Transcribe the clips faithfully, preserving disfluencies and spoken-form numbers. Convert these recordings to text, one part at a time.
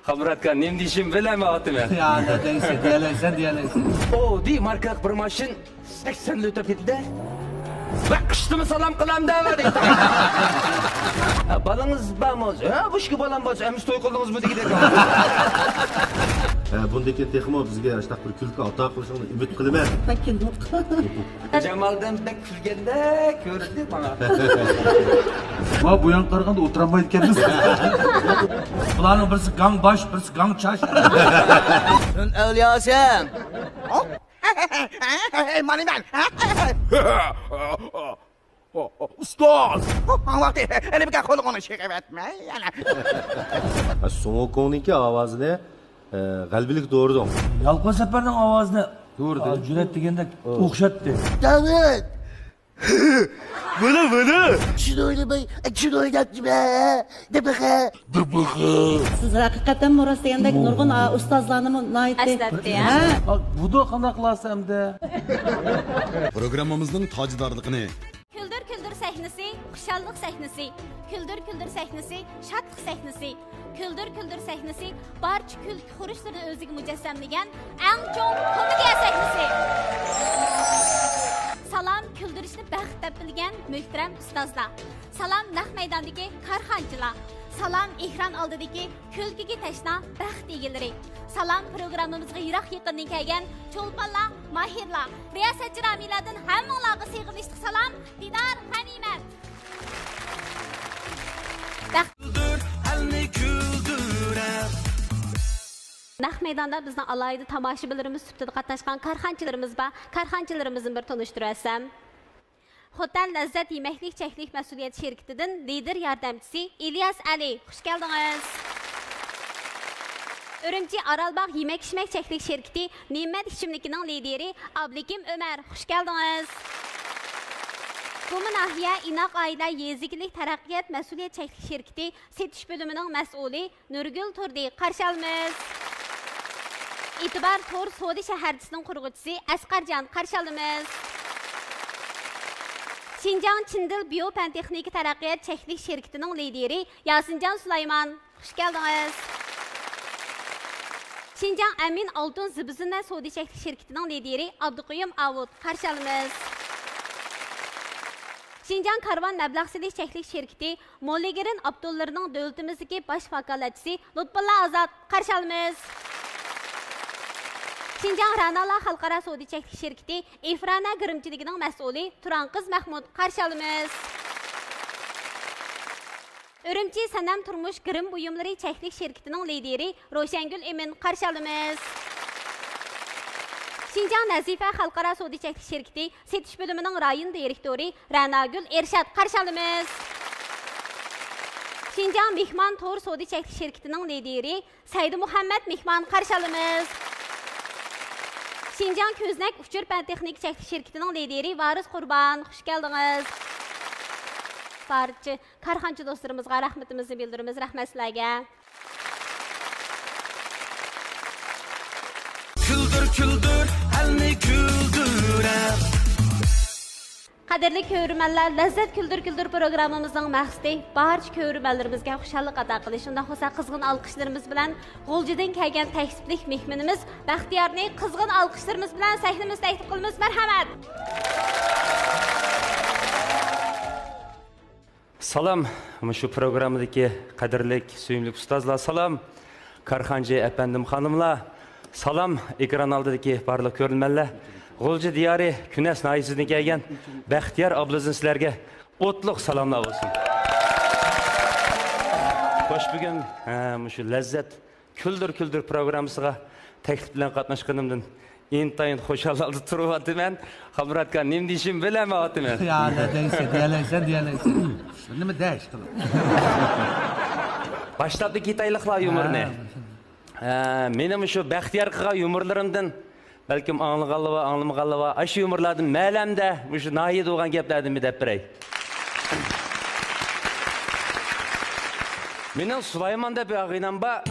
خامراتكا، نېمە دېيىشىمنى بىلەلمەيۋاتىمەن. يا، نە دەيسەن، دېيەلەيسەن، دېيەلەيسەن. ئودى ماركىلىق بىر ماشىنا سەكسەن لىتىر كېتىدۇ. ۋە قىشتىمۇ سالام قىلامدا دەيدۇ. ھە، بالىڭىز بارمۇ؟ ھە، بۇ ئىككى بالام بار، ئەمىسە توي قىلدىڭىزمۇ دېگۈدەك. ھە، بۇندىن كېيىن تېخىمۇ بىزگە ئاشۇنداق بىر كۈلكە ئاتا قىلىشىڭلارنى ئۈمىد قىلىمەن. بەك كۈلدۇق. جامالدىن بەك كۈلگەندەك كۆرۈندى ماڭا. ۋا، بۇ يانغا قارىغاندا ئولتۇرالمايدىكەنمىز. بۇلارنىڭ بىرسى گاڭ باش، بىرسى گاڭ چاچ. سەن ئەۋلىياسەن. مانا مەن. ئۇستاز! ئاڭلاقتى، ئەنە بىكار قولىغىنى چېقىۋەتمە يەنە. سۇڭ ۋۇكۇڭنىڭكى ئاۋازىنى، ئە، غەلىبىلىك دورىدىڭ. يالقۇن سەپەرنىڭ ئاۋازىنى دورىدى. ئا، جۈرئەت دېگەندەك ئوخشاتتى. داۋۇت! بۇنى، بۇنى! شۇنى ئويلىماي، شۇنى ئويلاپتىمەن. دىبىخە! دىبىخە! سىز ھەقىقەتەنمۇ راست دېگەندەك نۇرغۇن، ئا، ئۇستازلارنىمۇ ناھايىتى ئەسلەتتى، ھە؟ ھە؟ ئا، بۇدۇ قانداق قىلارسىز ئەمدى؟ پروگراممىمىزنىڭ تاجدارلىقىنى كۈلدۈر كۈلدۈر سەھنىسى، خۇشاللىق سەھنىسى، كۈلدۈر كۈلدۈر سەھنىسى، شادلىق سەھنىسى، كۈلدۈر كۈلدۈر سەھنىسى، بارچە كۈلكە خۇرۇچلىرىنى ئۆزىگە مۇجەسسەملىگەن ئەڭ چوڭ كومېدىيە سەھنىسى. سالام، كۈلدۈرۈشنى بەخت دەپ بىلگەن مۆھتەرەم ئۇستازلار. سالام، نەق مەيداندىكى كارخانىچىلار. سالام، ئېكران ئالدىدىكى كۈلكىگە تەشنا بەخت ئىگىلىرى. سالام، پروگراممىمىزغا يىراق يېقىندىن كەلگەن چولپانلار، ماھىرلار، رىياسەتچى رامىيلاردىن ھەممىڭلارغا سىغىنىشلىق سالام، دىدار، غەنىيمەت. بەخت. كۈلدۈر، ئەلنى كۈلدۈرە. نەق مەيداندا بىزنىڭ ئالاھىدە تاماشىبىنلىرىمىز سۈپىتىدە قاتناشقان كارخانىچىلىرىمىز بار. كارخانىچىلىرىمىزنى بىر تونۇشتۇرۇۋەتسەم. خوتەن لەززەت يېمەكلىك چەكلىك مەسئۇلىيەت شىركىتىدىن لىدىر ياردەمچىسى ئىلياس ئەلى، خۇش كەلدىڭىز. ئۈرۈمچى ئارالباغ يېمەك-ئىچمەك چەكلىك شىركىتى نېمەت ئىچىملىكىنىڭ لىدىرى ئابلىكىم ئۆمەر، خۇش كەلدىڭىز. گۇما ناھىيە ئىناق ئائىلە يېزا ئىگىلىك تەرەققىيات مەسئۇلىيەت چەكلىك شىركىتى سېتىش بۆلۈمىنىڭ مەسئۇلى نۇرگۈل تۇردى، قارشى ئالىمىز. ئېتىبار تور سودا شەھەرچىسىنىڭ قۇرغۇچىسى ئەسقەرجان، قارشى ئالىمىز. شىنجاڭ چىندىل بىيو پەن تېخنىكا تەرەققىيات چەكلىك شىركىتىنىڭ لىدىرى ياسىنجان سۇلايمان، خۇش كەلدىڭىز. شىنجاڭ ئەمىن ئالتۇن زىبۇ زىننەت سودا چەكلىك شىركىتىنىڭ لىدىرى ئابدۇقېيۇم ئاۋۇت، قارشى ئالىمىز. شىنجاڭ كارۋان مەبلەغ سېلىش چەكلىك شىركىتى مولىگرىن ئاپتوللىرىنىڭ دۆلىتىمىزدىكى باش ۋاكالەتچىسى لۇتپۇللا ئازاد، قارشى ئالىمىز. شىنجاڭ رەنالار خەلقئارا سودا چەكلىك شىركىتى ئىفرانە گىرىمچىلىكىنىڭ مەسئۇلى تۇرانقىز مەھمۇت، قارشى ئالىمىز. ئۈرۈمچى سەنەم تۇرمۇش گىرىم بۇيۇملىرى چەكلىك شىركىتىنىڭ لىدىرى روشەنگۈل ئىمىن، قارشى ئالىمىز. شىنجاڭ نەزىپە خەلقئارا سودا چەكلىك شىركىتى سېتىش بۆلۈمىنىڭ رايون دىرېكتورى رەناگۈل ئېرشات، قارشى ئالىمىز. شىنجاڭ مېھمان تور سودا چەكلىك شىركىتىنىڭ لىدىرى سەيدىمۇھەممەت مېھمان، قارشى ئالىمىز. شىنجاڭ كۆزنەك ئۇچۇر پەن تېخنىكا چەكلىك شىركىتىنىڭ لىدىرى ۋارىس قۇربان، خۇش كەلدىڭىز. بارچە كارخانىچى دوستلىرىمىزغا رەھمىتىمىزنى بىلدۈرىمىز. رەھمەت سىلەرگە. كۈلدۈر، كۈلدۈر، ئەلنى كۈلدۈرە. قەدىرلىك كۆرۈرمەنلەر، لەززەت كۈلدۈر كۈلدۈر پروگراممىمىزنىڭ مەقسىتى بارچە كۆرۈرمەنلىرىمىزگە خۇشاللىق ئاتا قىلىش. شۇنداق بولسا قىزغىن ئالقىشلىرىمىز بىلەن غۇلجىدىن كەلگەن تەكلىپلىك مېھمىنىمىز بەختىيارنى قىزغىن ئالقىشلىرىمىز بىلەن سەھنىمىزگە تەكلىپ قىلىمىز. مەرھەمەت! سالام، مۇشۇ پروگراممىدىكى قەدىرلىك، سۆيۈملۈك ئۇستازلار، سالام، كارخانىچى ئەپەندىم، خانىملار، سالام، ئېكران ئالدىدىكى بارلىق كۆرۈرمەنلەر، غۇلجا دىيارى كۈنەس ناھىيەسىدىن كەلگەن بەختىيار ئابلىزدىن سىلەرگە ئوتلۇق سالاملار بولسۇن. خوش، بۈگۈن، ھە، مۇشۇ لەززەت كۈلدۈر كۈلدۈر پروگراممىسىغا تەكلىپ بىلەن قاتناشقىنىمدىن ئىنتايىن خۇشال ھالدا تۇرۇۋاتىمەن. خامراتكا، نېمە دېيىشىمنى بىلەلمەيۋاتىمەن. يا، نە دەيسەن، دېيەلەيسەن، دېيەلەيسەن. بىر نېمە دەش قىلىپ. باشلاپلا كېتەيلىقلا يۇمۇرنى. ھە. ھە، مېنىڭ مۇشۇ بەختىيار قىلغان يۇمۇرلىرىمدىن بەلكىم ئاڭلىغانلار بار، ئاڭلىمىغانلار بار. ئاشۇ يۇمۇرلاردىن مەلەمدە مۇشۇ ناھىيەدە بولغان گەپلەردىن بىر دەپ بېرەي. مېنىڭ سۇلايمان دەپ بىر ئاغىنەم بار.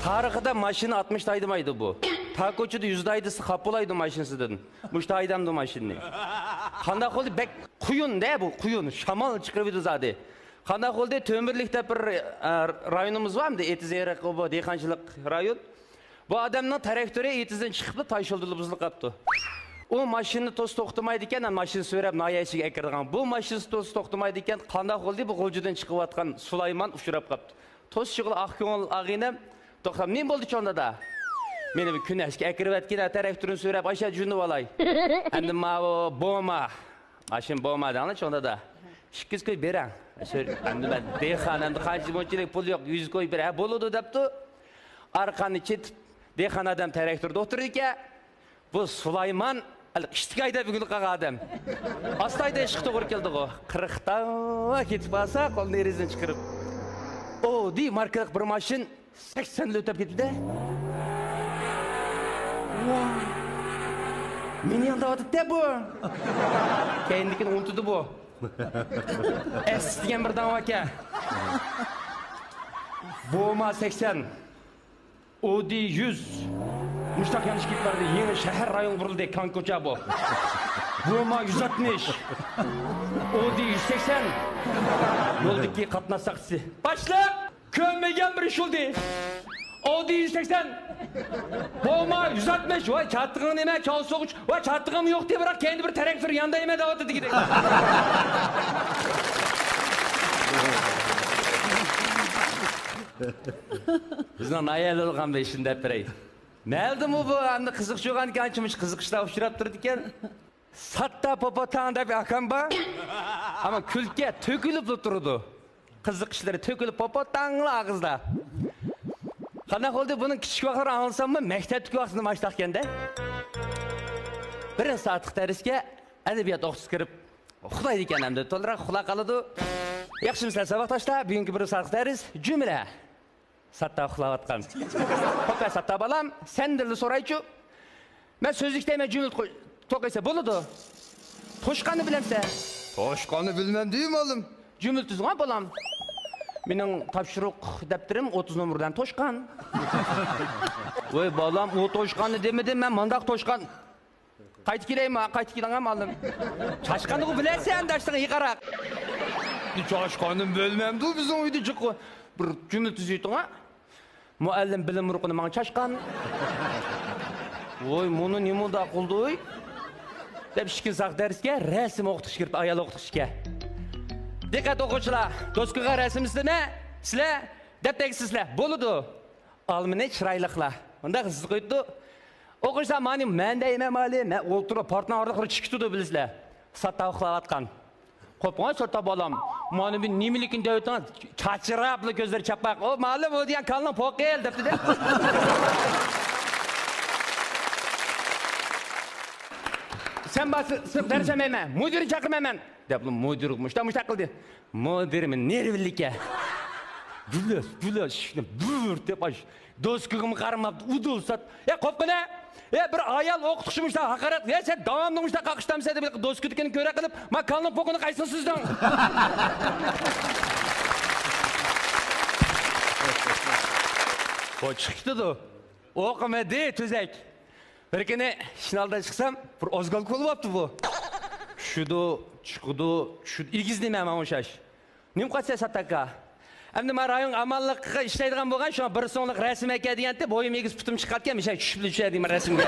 تارىخىدا ماشىنا ئاتمىشتا ھەيدىمەيدۇ بۇ. تار كوچىدا يۈزدە ھەيدىسە خاپا بولايدۇ ماشىنىسىدىن. مۇشتا ھەيدەمدۇ ماشىنىنى. قانداق بولدى؟ بەك قۇيۇن دە بۇ، قۇيۇن. شامال چىقىرىۋىدۇ زادى. قانداق بولدى؟ تۆمۈرلۈك دەپ بىر، ئە، رايونىمىز بار ئەمدى، ئېتىز ئېرىق، بۇ دېھقانچىلىق رايون. بۇ ئادەمنىڭ تراكتورى ئېتىزدىن چىقىپلا تاش يولدا بۇزۇلۇپ قاپتۇ. ئۇ ماشىنىنى توسۇپ توختىمايدىكەن، ماشىنا سۆرەپ ناھىيە ئىچىگە ئەكىرىدىغان. بۇ ماشىنىسى توسۇپ توختىمايدىكەن، قانداق بولدى؟ بۇ غۇلجىدىن چىقىۋاتقان سۇلايمان ئۇچراپ قاپتۇ. توسۇشىغىلا ئاق كۆڭۈل ئاغىنەم، توختاپ، نېمە بولدى چوڭ دادا؟ مېنى بىر كۈنەشكە ئەكىرىۋەتكىن، تراكتورنى سۆرەپ ئاشۇ جۈنۈپ ئالاي. ئەمدى ماۋۇ بوما. ماشىنا بوما دەڭلار چوڭ دادا. ئىككى يۈز كوي بېرەڭ. ئەمدى مەن دېھقان، ئەمدى قانچە مۇنچىلىك پۇل يوق، يۈز كوي بېرە، ھە، بولىدۇ دەپتۇ. ئارقامنى چېتىپ، دېھقان ئادەم تراكتوردا ئولتۇرىدىكەن. بۇ سۇلايمان، ھېلى ئىشتىك ھەيدەپ ئۆگىنىپ قالغان ئادەم. ئاستا ھەيدەشكە توغرا كېلىدىغۇ. قىرىقتا كېتىپ قالسا، قولىنى رېزىنى چىقىرىپ. ئودى ماركىلىق بىر ماشىنا سەكسەندە ئۆتۈپ كېتىدۇ. ۋاي. مېنى ئالداۋاتىدۇ بۇ. كەينىدىكىنى ئۇنتۇدى بۇ. ئەس دېگەن بىر داڭ باركەن. بوما سەكسەن. ئودى يۈز. مۇشتاق يانىشىپ كېتىپ بارىدۇ. يېڭى شەھەر رايونغا بۇرۇلدى. كاڭكوچا بۇ. بوما يۈز ئاتمىش. ئودى يۈز سەكسەن. يولدىكى قاتناش ساقچىسى. باشلىق! كۆرمىگەن بىر ئىش بولدى. ئودى يۈز سەكسەن. بوما يۈز ئاتمىش. ۋاي، چاتىقىڭ نېمە؟ چاۋ سوغۇچ. ۋاي، چاتىقىم يوق دېدى، بىراق كەينىدە بىر تراكتور ياندا يېمە دەۋاتىدۇ دېگۈدەك. بىزنىڭ ناھىيەلىك ئالغان بېشىنى دەپ بېرەي. مەلدىمۇ بۇ ئەمدى قىزىقچى بولغانكەن، ئانچە مۇنچە قىزىق ئىشلار ئۇچراپ تۇرىدىكەن. ساتتا پوپوتاڭ دەپ ئاكام بار. ئەمما كۈلكە تۆكۈلۈپلا تۇرىدۇ. قىزىق ئىشلىرى تۆكۈلۈپ پوپوتاڭلا ئاغزىدا. قانداق بولدى؟ بۇنىڭ كىچىك ۋاقىتلىرى ئاڭلىساممۇ، مەكتەپتىكى ۋاقتىدا ماشتاقكەندە. بىرىنچى سائەتلىك دەرسكە ئەدەبىيات ئوقۇتقۇسى كىرىپ ئۇخلايدىكەن ئەمدى. تولىراق ئۇخلاپ قالىدۇ. ياخشىمۇسىلەر ساۋاقداشلار؟ بۈگۈنكى بىرىنچى سائەتلىك دەرس جۈملە. ساتتا ئۇخلاۋاتقان. خوپ، ساتتا بالام، سەندىنلا سورايچۇ. مەن سۆزلۈك دەيمەن، جۈملە قوي-، توقۇيسەن، بولىدۇ. توشقاننى بىلەمسەن؟ توشقاننى بىلمەمدۇ، مۇئەللىم؟ جۈملە تۈزۈڭ، ھە، بالام. مېنىڭ تاپشۇرۇق دەپتىرىم ئوتتۇز نومۇر بىلەن توشقان. ۋاي بالام، ئۇ توشقاننى دېمىدىم مەن، مانداق توشقان. قايتا كېلەيمۇ؟ قايتا كېلىڭە، مۇئەللىم. چاشقاننىغۇ بىلەرسەن، داشتىڭ يىقاراق. چاشقاننى بىلمەمدۇ بىزنىڭ ئۆيدە جىققۇ. بىر جۈملە تۈزۈۋېتىڭە. مۇئەللىم بىلىم ئۇرۇقىنى ماڭا چاشقان. ۋوي، مۇنۇ نېمە ئۇنداق قىلدى ۋوي؟ دەپ ئىككىنچى ساق دەرسكە رەسىم ئوقۇتقۇچى كىرىپتۇ، ئايال ئوقۇتقۇچى ئىكەن. دىققەت ئوقۇغۇچىلار، دوسكىغا رەسىم سىلەر، سىلەر دەپتەرگە سىلەر. بولىدۇ. ئالمىنى چىرايلىقلا مۇنداق ئىززىتىپ قويۇپتۇ. ئوقۇغۇچىلار، مانا مەن دەيمەن مالى، مەن ئولتۇرۇپ پارتنىڭ ئارىلىقىدا چىكىتىدۇ بىلىسىلەر. ساتتا ئۇخلاۋاتقان. قوپۇڭ ساتتا بالام. مانا بۇ نېمىلىكىنى دەۋېتىڭ، چاچراپلا كۆزلىرى چاپماق. ئو مالىم، ئۇ دېگەن كالىنىڭ پوقى ئەل دەپتۇ-دە. سەن بار، سىرت دەرس بەرمەيمەن، مۇدىرنى چاقىرمايمەن دەپ مۇدىر مۇشتا مۇشتاق قىلدى. مۇدىرمۇ نېرۋىلىككە. بۈلەس، بۈلەس، ئىشىكنى بۈر دەپ ئاچ. دوسكىغىمۇ قارىماپتۇ، ئۇدۇل سات. يا قوپقىنە! يا بىر ئايال ئوقۇتقۇچى مۇشتا ھاقارەت. يا سەن داۋاملىق مۇشتا قاقىشتامسەن دەپ دوسكىدىكىنى كۆرە قىلىپ، ما كالنىڭ پوقىنى قايسىڭ سىزدىڭ؟ بۇ چىقىپتىدۇ. ئوقۇمىدى تۈزەك. بىر كۈنى ئىشىكنىڭ ئالدىغا چىقسام، بىر ئازگالكا بولۇۋاپتۇ بۇ. چۈشىدۇ، چىقىدۇ، چۈشىدۇ. ئېگىز نېمە ماڭا ئوخشاش. نېمە قىلىۋاتىسەن ساتتا ئاكا؟ ئەمدى ما رايون ئامانلىققا ئىشلەيدىغان بولغان، شۇڭا بىر سوملۇق رەسىم ئەكەل دېگەنتى، بويۇم ئېگىز پۇتۇم چىقاتكەن، مىشە چۈشۈپلا چۈشەدىمەن رەسىمگە.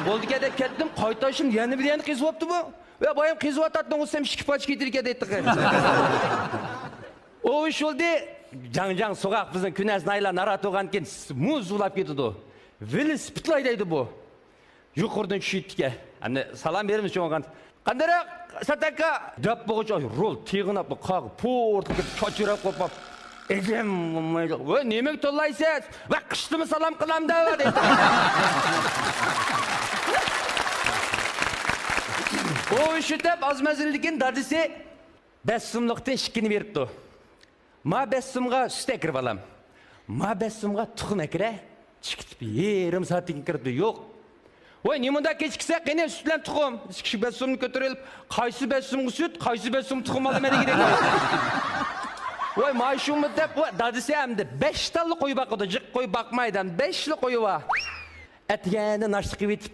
بولدىكەن دەپ كەتتىم، قايتىشىم يەنە بىر يەرنى قېزىۋاپتۇ بۇ. ۋە بايام قېزىۋاتاتتىڭ، ئۇ سەم ئىككى پارچە كېتىدىكەن دەيتتىقى. ئۇ ئىش بولدى، جاڭ جاڭ سوغۇق، بىزنىڭ كۈنەس ناھىيەلەر ناراھەت بولغاندىن كېيىن مۇز بۇلاپ كېتىدۇ. ۋېلىسىپىتلاي دەيدۇ بۇ. يۇقىرىدىن چۈشۈپ كېتىدىكەن. ئەمدى سالام بېرىمىز چوڭ ئاغا. قانداق، ساتتا ئاكا؟ دەپ بولغۇچە رول تىغىناپلا قاغا پورتقا كىرىپ چاچراپ قوپاپ. ئېجەم بولمايدۇ. ۋە نېمىگە تىللايسىز؟ ۋە قىشتىمۇ سالام قىلامدا دەيدۇ. ئۇ ئىش ئۆتۈپ ئاز مەزگىلدىن كېيىن دادىسى بەش سوملۇقتىن ئىككىنى بېرىپتۇ. ما بەش سومغا سۈت ئەكىرىپ ئالام. ما بەش سومغا تۇخۇم ئەكىرە. چىقىپ يېرىم سائەتتىن كېيىن كىرىپتۇ. يوق. ۋاي، نېمانداق كېچىكىسە، قېنى سۈت بىلەن تۇخۇم؟ كىشى بەش سومنى كۆتۈرۈپ، قايسى بەش سومغا سۈت، قايسى بەش سومغا تۇخۇم ئالىمەن دېگىدەك. ۋاي، ماي شۇمۇ دەپ، ۋاي، دادىسى ئەمدى بەش تاللا قوي باقىدۇ. جىق قوي باقمايدۇ، بەشلا قويى بار. ئەتىگەندە ناشتا قىلىۋېتىپ،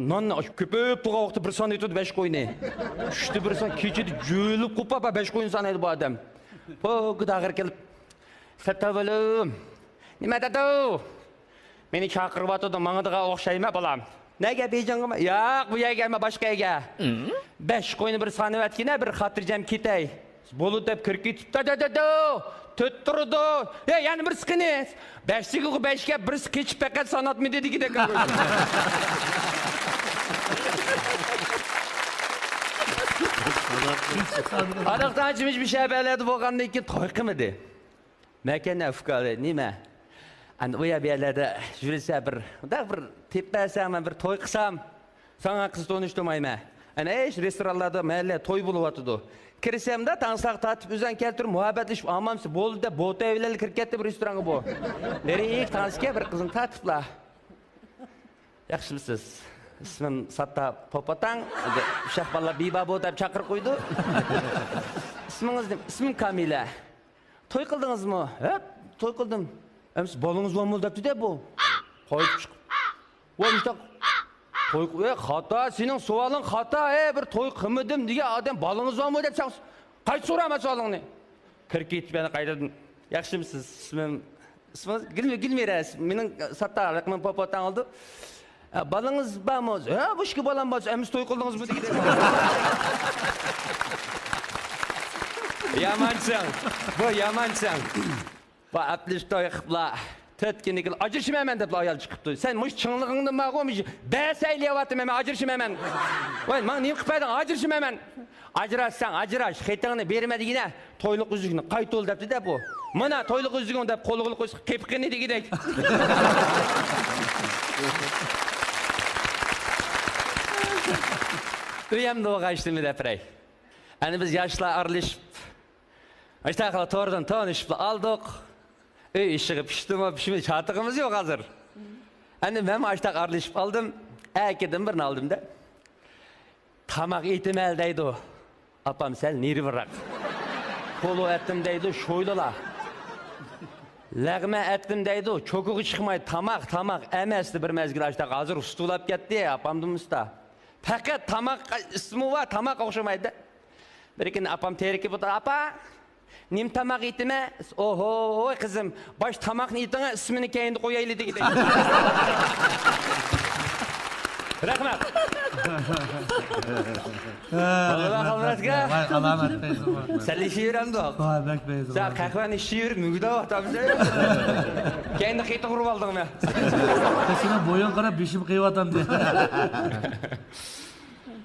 ناننى ئاشۇ كۆپۈپ تۇرغان ۋاقىتتا بىر سانايتتى بەش قوينى. چۈشتە بىر سان، كېچىدە جۆلۈپ قوپاپ بەش قوينى سانايدۇ بۇ ئادەم. پوگدا ئاغرىپ كېلىپ، سەتتاۋۇلۇم، نېمە داداۋ؟ مېنى چاقىرىۋاتىدۇ، ماڭىدىغان ئوخشايمەن بالام. نەگە، بېيجىڭغىمۇ؟ ياق، بۇ يەرگە ئەمەس، باشقا يەرگە. بەش قوينى بىر سانىۋەتكىنە، بىر خاتىرجەم كېتەي. بولىدۇ دەپ كىرىپ كېتىپتۇ، داداۋ، تۆت تۇرىدۇ. ھە، يەنە بىرسى قېنى؟ بەشتىكىغۇ بەشكە بىرسى قېچىپ پەقەت ساناتمىدى دېگۈدەك. ئاناقتا جىمىش بىر شەھەرلەردە بولغاندىن كېيىن توي قىلمىدى. مەكەن ئۇكا، نېمە؟ ئەنە ئۇ يەر بۇ يەرلەردە يۈرسە بىر، مۇنداق بىر تېپىپ بەرسەڭ، مەن بىر توي قىلسام، ساڭا قىز تونۇشتۇرمايمەن. ئەنە ئىش رېستورانلاردا مەھەللە توي بولۇۋاتىدۇ. كىرسەمدە تاڭساق تارتىپ ئۆزەڭ كەلتۈرۈپ مۇھەببەتلىشىپ ئالمامسىز، بولدى دەپ بوتەي بىلەن كىرىپ كەتتى بىر رېستورانغا بۇ. نېرى ئىك تاڭسىكە بىر قىزنى تارتىپلا. ياخشىمۇسىز؟ ئىسمىم ساتتا پوپاتاڭ. ئۇششاق بالىلار بىبابۇ دەپ چاقىرىپ قويىدۇ. ئىسمىڭىز نېمە؟ ئىسمىم كامىلە. توي قىلدىڭىزمۇ؟ ھە، توي قىلدىم. ئەمىسە بالىڭىز بارمۇ دەپتۇ-دە بۇ. قايتىپ چىقىپ. ۋاي مۇشتاق. توي قىل-، ئە، خاتا، سېنىڭ سوئالىڭ خاتا. ئە، بىر توي قىلمىدىم دېگەن ئادەم بالىڭىز بارمۇ دەپ سەن قايتا سورا مانا سوئالىڭنى. كىرىپ كېتىپ يەنە قايتىدىن. ياخشىمۇسىز؟ ئىسمىم، ئىسمىڭىز گۈلمى-، گۈلمىرە، مېنىڭ ساتتا رەقىمىم پوپاتاڭ بولدى. ئە، بالىڭىز بارمۇ؟ ھە، بۇ ئىككى بالام بار. ئەمىسە توي قىلدىڭىزمۇ دېگۈدەك. يامانچىڭ. بۇ يامانچىڭ. بۇ ئەپلىش توي قىپلا. تۆت كۈندىن كېيىن ئاجرىشىمەن دەپلا ئايال چىقىپتۇ. سەن مۇشۇ چىڭلىقىڭدىن ماغۇ، مۇشۇ بەسەيلى يەۋاتىمەن، مەن ئاجرىشىمەن. ۋاي، ماڭا نېمە قىلىپ بەردىڭ؟ ئاجرىشىمەن. ئاجراشساڭ ئاجراش، خېتىڭنى بېرىمەن دېگىنە، تويلۇق ئۈزۈكنى قايتۇل دەپتۇ-دە بۇ. مانا تويلۇق ئۈزۈكۈڭ دەپ قولىغا قويسا قېپىقىنى دېگۈدەك. ئۆيەمدە بولغان ئىشنى دەپ بېرەي. ئەنە بىز ياشلار ئارىلىشىپ، ئاشتاقلا توردىن تونۇشۇپلا ئالدۇق. ئۆي ئىشىغا پىشتىمۇ، پىشمىدى، چاتىقىمىز يوق ھازىر. ئەنە مەنمۇ ئاشتاق ئارىلىشىپ ئالدىم. ئەكىدىم بىرنى ئالدىم-دە. تاماق ئېتىمەن دەيدۇ. ئاپام سەل نېرۋىراق. پولۇ ئەتتىم دەيدۇ، شويلىلا. لەغمەن ئەتتىم دەيدۇ، چوكىغا چىقماي تاماق، تاماق ئەمەستى بىر مەزگىل ئاشتاق. ھازىر ئۇستىلاپ كەتتى، ئاپامدىن ئۇستا. پەقەت تاماق ئىسمى بار، تاماق ئوخشىمايدۇ. بىر كۈنى ئاپام تېرىكىپ ئولتۇرۇپ، ئاپا، نېمە تاماق ئېتىمەن؟ ئوھو، قىزىم، باش تاماقنى ئېتىڭە، ئىسمىنى كەينىدە قويايلى دېگۈدەك. رەھمەت. ۋاي، ئالامەت پەيزى بار. سەن ئىشىۋېرەمدۇق؟ ۋاي، بەك پەيزى بار. سەن قەھۋەنى ئىچىۋېرىپ مۈگدەۋاتامسەن؟ كەينىدە قېتىق ئۇرۇپ ئالدىڭ مەن. سېنىڭ بويۇڭغا قاراپ بېشىم قېيىۋاتامدى.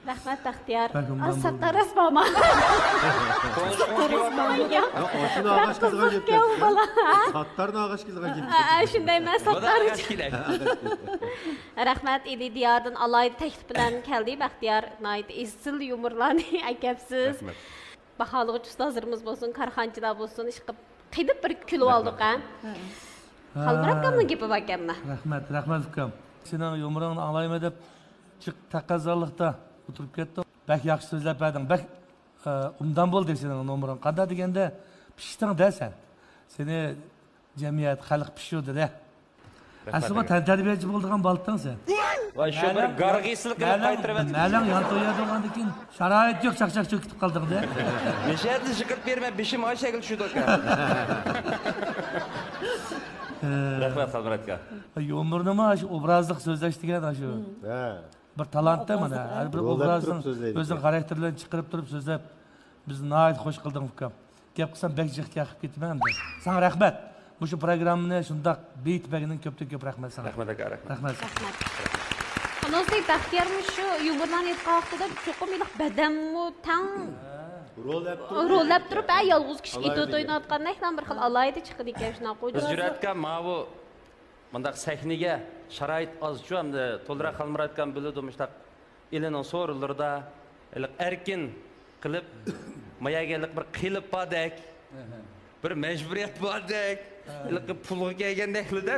رەھمەت، بەختىيار. بەك ئوبدان بولدى. ساتتار راست بارما؟ ساتتار راست بارما؟ ياق، ئاشۇنى ئاغاش كېلىدىغان گەپ. ساتتارنى ئاغاش كېلىدىغان گەپ. شۇنداي، مەن ساتتار ئۈچۈن. رەھمەت، ئىلى دىياردىن ئالاھىدە تەكلىپ بىلەن كەلدى. بەختىيار، ناھايىتى ئېسىل يۇمۇرلارنى ئەكەپسىز. رەھمەت. باھالىغۇچى ئۇستازلىرىمىز بولسۇن، كارخانىچىلار بولسۇن، ئىشقىلىپ قىلىپ بىر كۈلۈۋالدۇق، ھە. خالمۇرات ئاكامنىڭ گېپى باركەنلا. رەھمەت، رەھمەت ئۇكام. سېنىڭ يۇمۇرۇڭنى ئاڭلايمەن دەپ جىق تەقەززالىقتا ئولتۇرۇپ كەتتۇق. بەك ياخشى سۆزلەپ بەردىڭ. بەك، ئە، ئوبدان بولدى سېنىڭ نومۇرۇڭ. قانداق دېگەندە، پىشتىڭ-دە سەن. سېنى جەمئىيەت، خەلق پىشۇردى-دە. ئەسلىما تەنتەربىيەچى بولىدىغان بالىتىڭ سەن. ۋاي، شۇ بىر گارغىسىلىق قىلىپ قايتۇرۇۋەتتى. مەلەڭ يان تويا بولغاندىن كېيىن شارائىت يوق، چاقچاق چۆكۈتۈپ قالدىڭ-دە. نەشەدە شىقىرتىپ بېرىمەن، بېشىم ئاشەگىل چۈشىدۇ ئاكا. رەھمەت، خالمۇرات ئاكا. يۇمۇرنىمۇ شۇ ئوبرازلىق سۆزلەش دېگەن شۇ. ھە. بىر تالانت-تە مانا. ھەر بىر ئوبرازنىڭ ئۆزىنىڭ خاراكتېرلىرىنى چىقىرىپ تۇرۇپ سۆزلەپ، بىزنى ناھايىتى خوش قىلدىڭ، ئۇكام. گەپ قىلسام بەك جىق گەپ قىلىپ كېتىمەن ئەمدى. ساڭا رەھمەت. مۇشۇ پروگراممىنى شۇنداق بېيىتىپ بەرگىنىڭگە كۆپتىن كۆپ رەھمەت ساڭا. رەھمەت ئاكا، رەھمەت. رەھمەت. ئۇنىڭ ئۈستىگە بەختىيارمۇ شۇ يۇمۇرلارنى ئېيتقان ۋاقتىدا چوقۇم ھېلىقى بەدەنمۇ تەڭ روللاپ تۇرۇپ، ھە، يالغۇز كىشى ئېتىۋېتىۋاتقاندەكلا بىر خىل ئالاھىدە چىقىدىكەن، شۇنداق. بىز جۈرئەتكە ماۋۇ مۇنداق سەھنىگە شارائىت ئازچۇ، ئەمدى تولىراق خالمۇرات ئاكام بىلىدۇ، مۇشۇنداق ئىلىنىڭ سورۇنلىرىدا ھېلىقى ئەركىن قىلىپ، ماياگەرلىك بىر قېلىپ باردەك، بىر مەجبۇرىيەت باردەك، ھېلىقى پۇلغا كەلگەندەكلا-دە.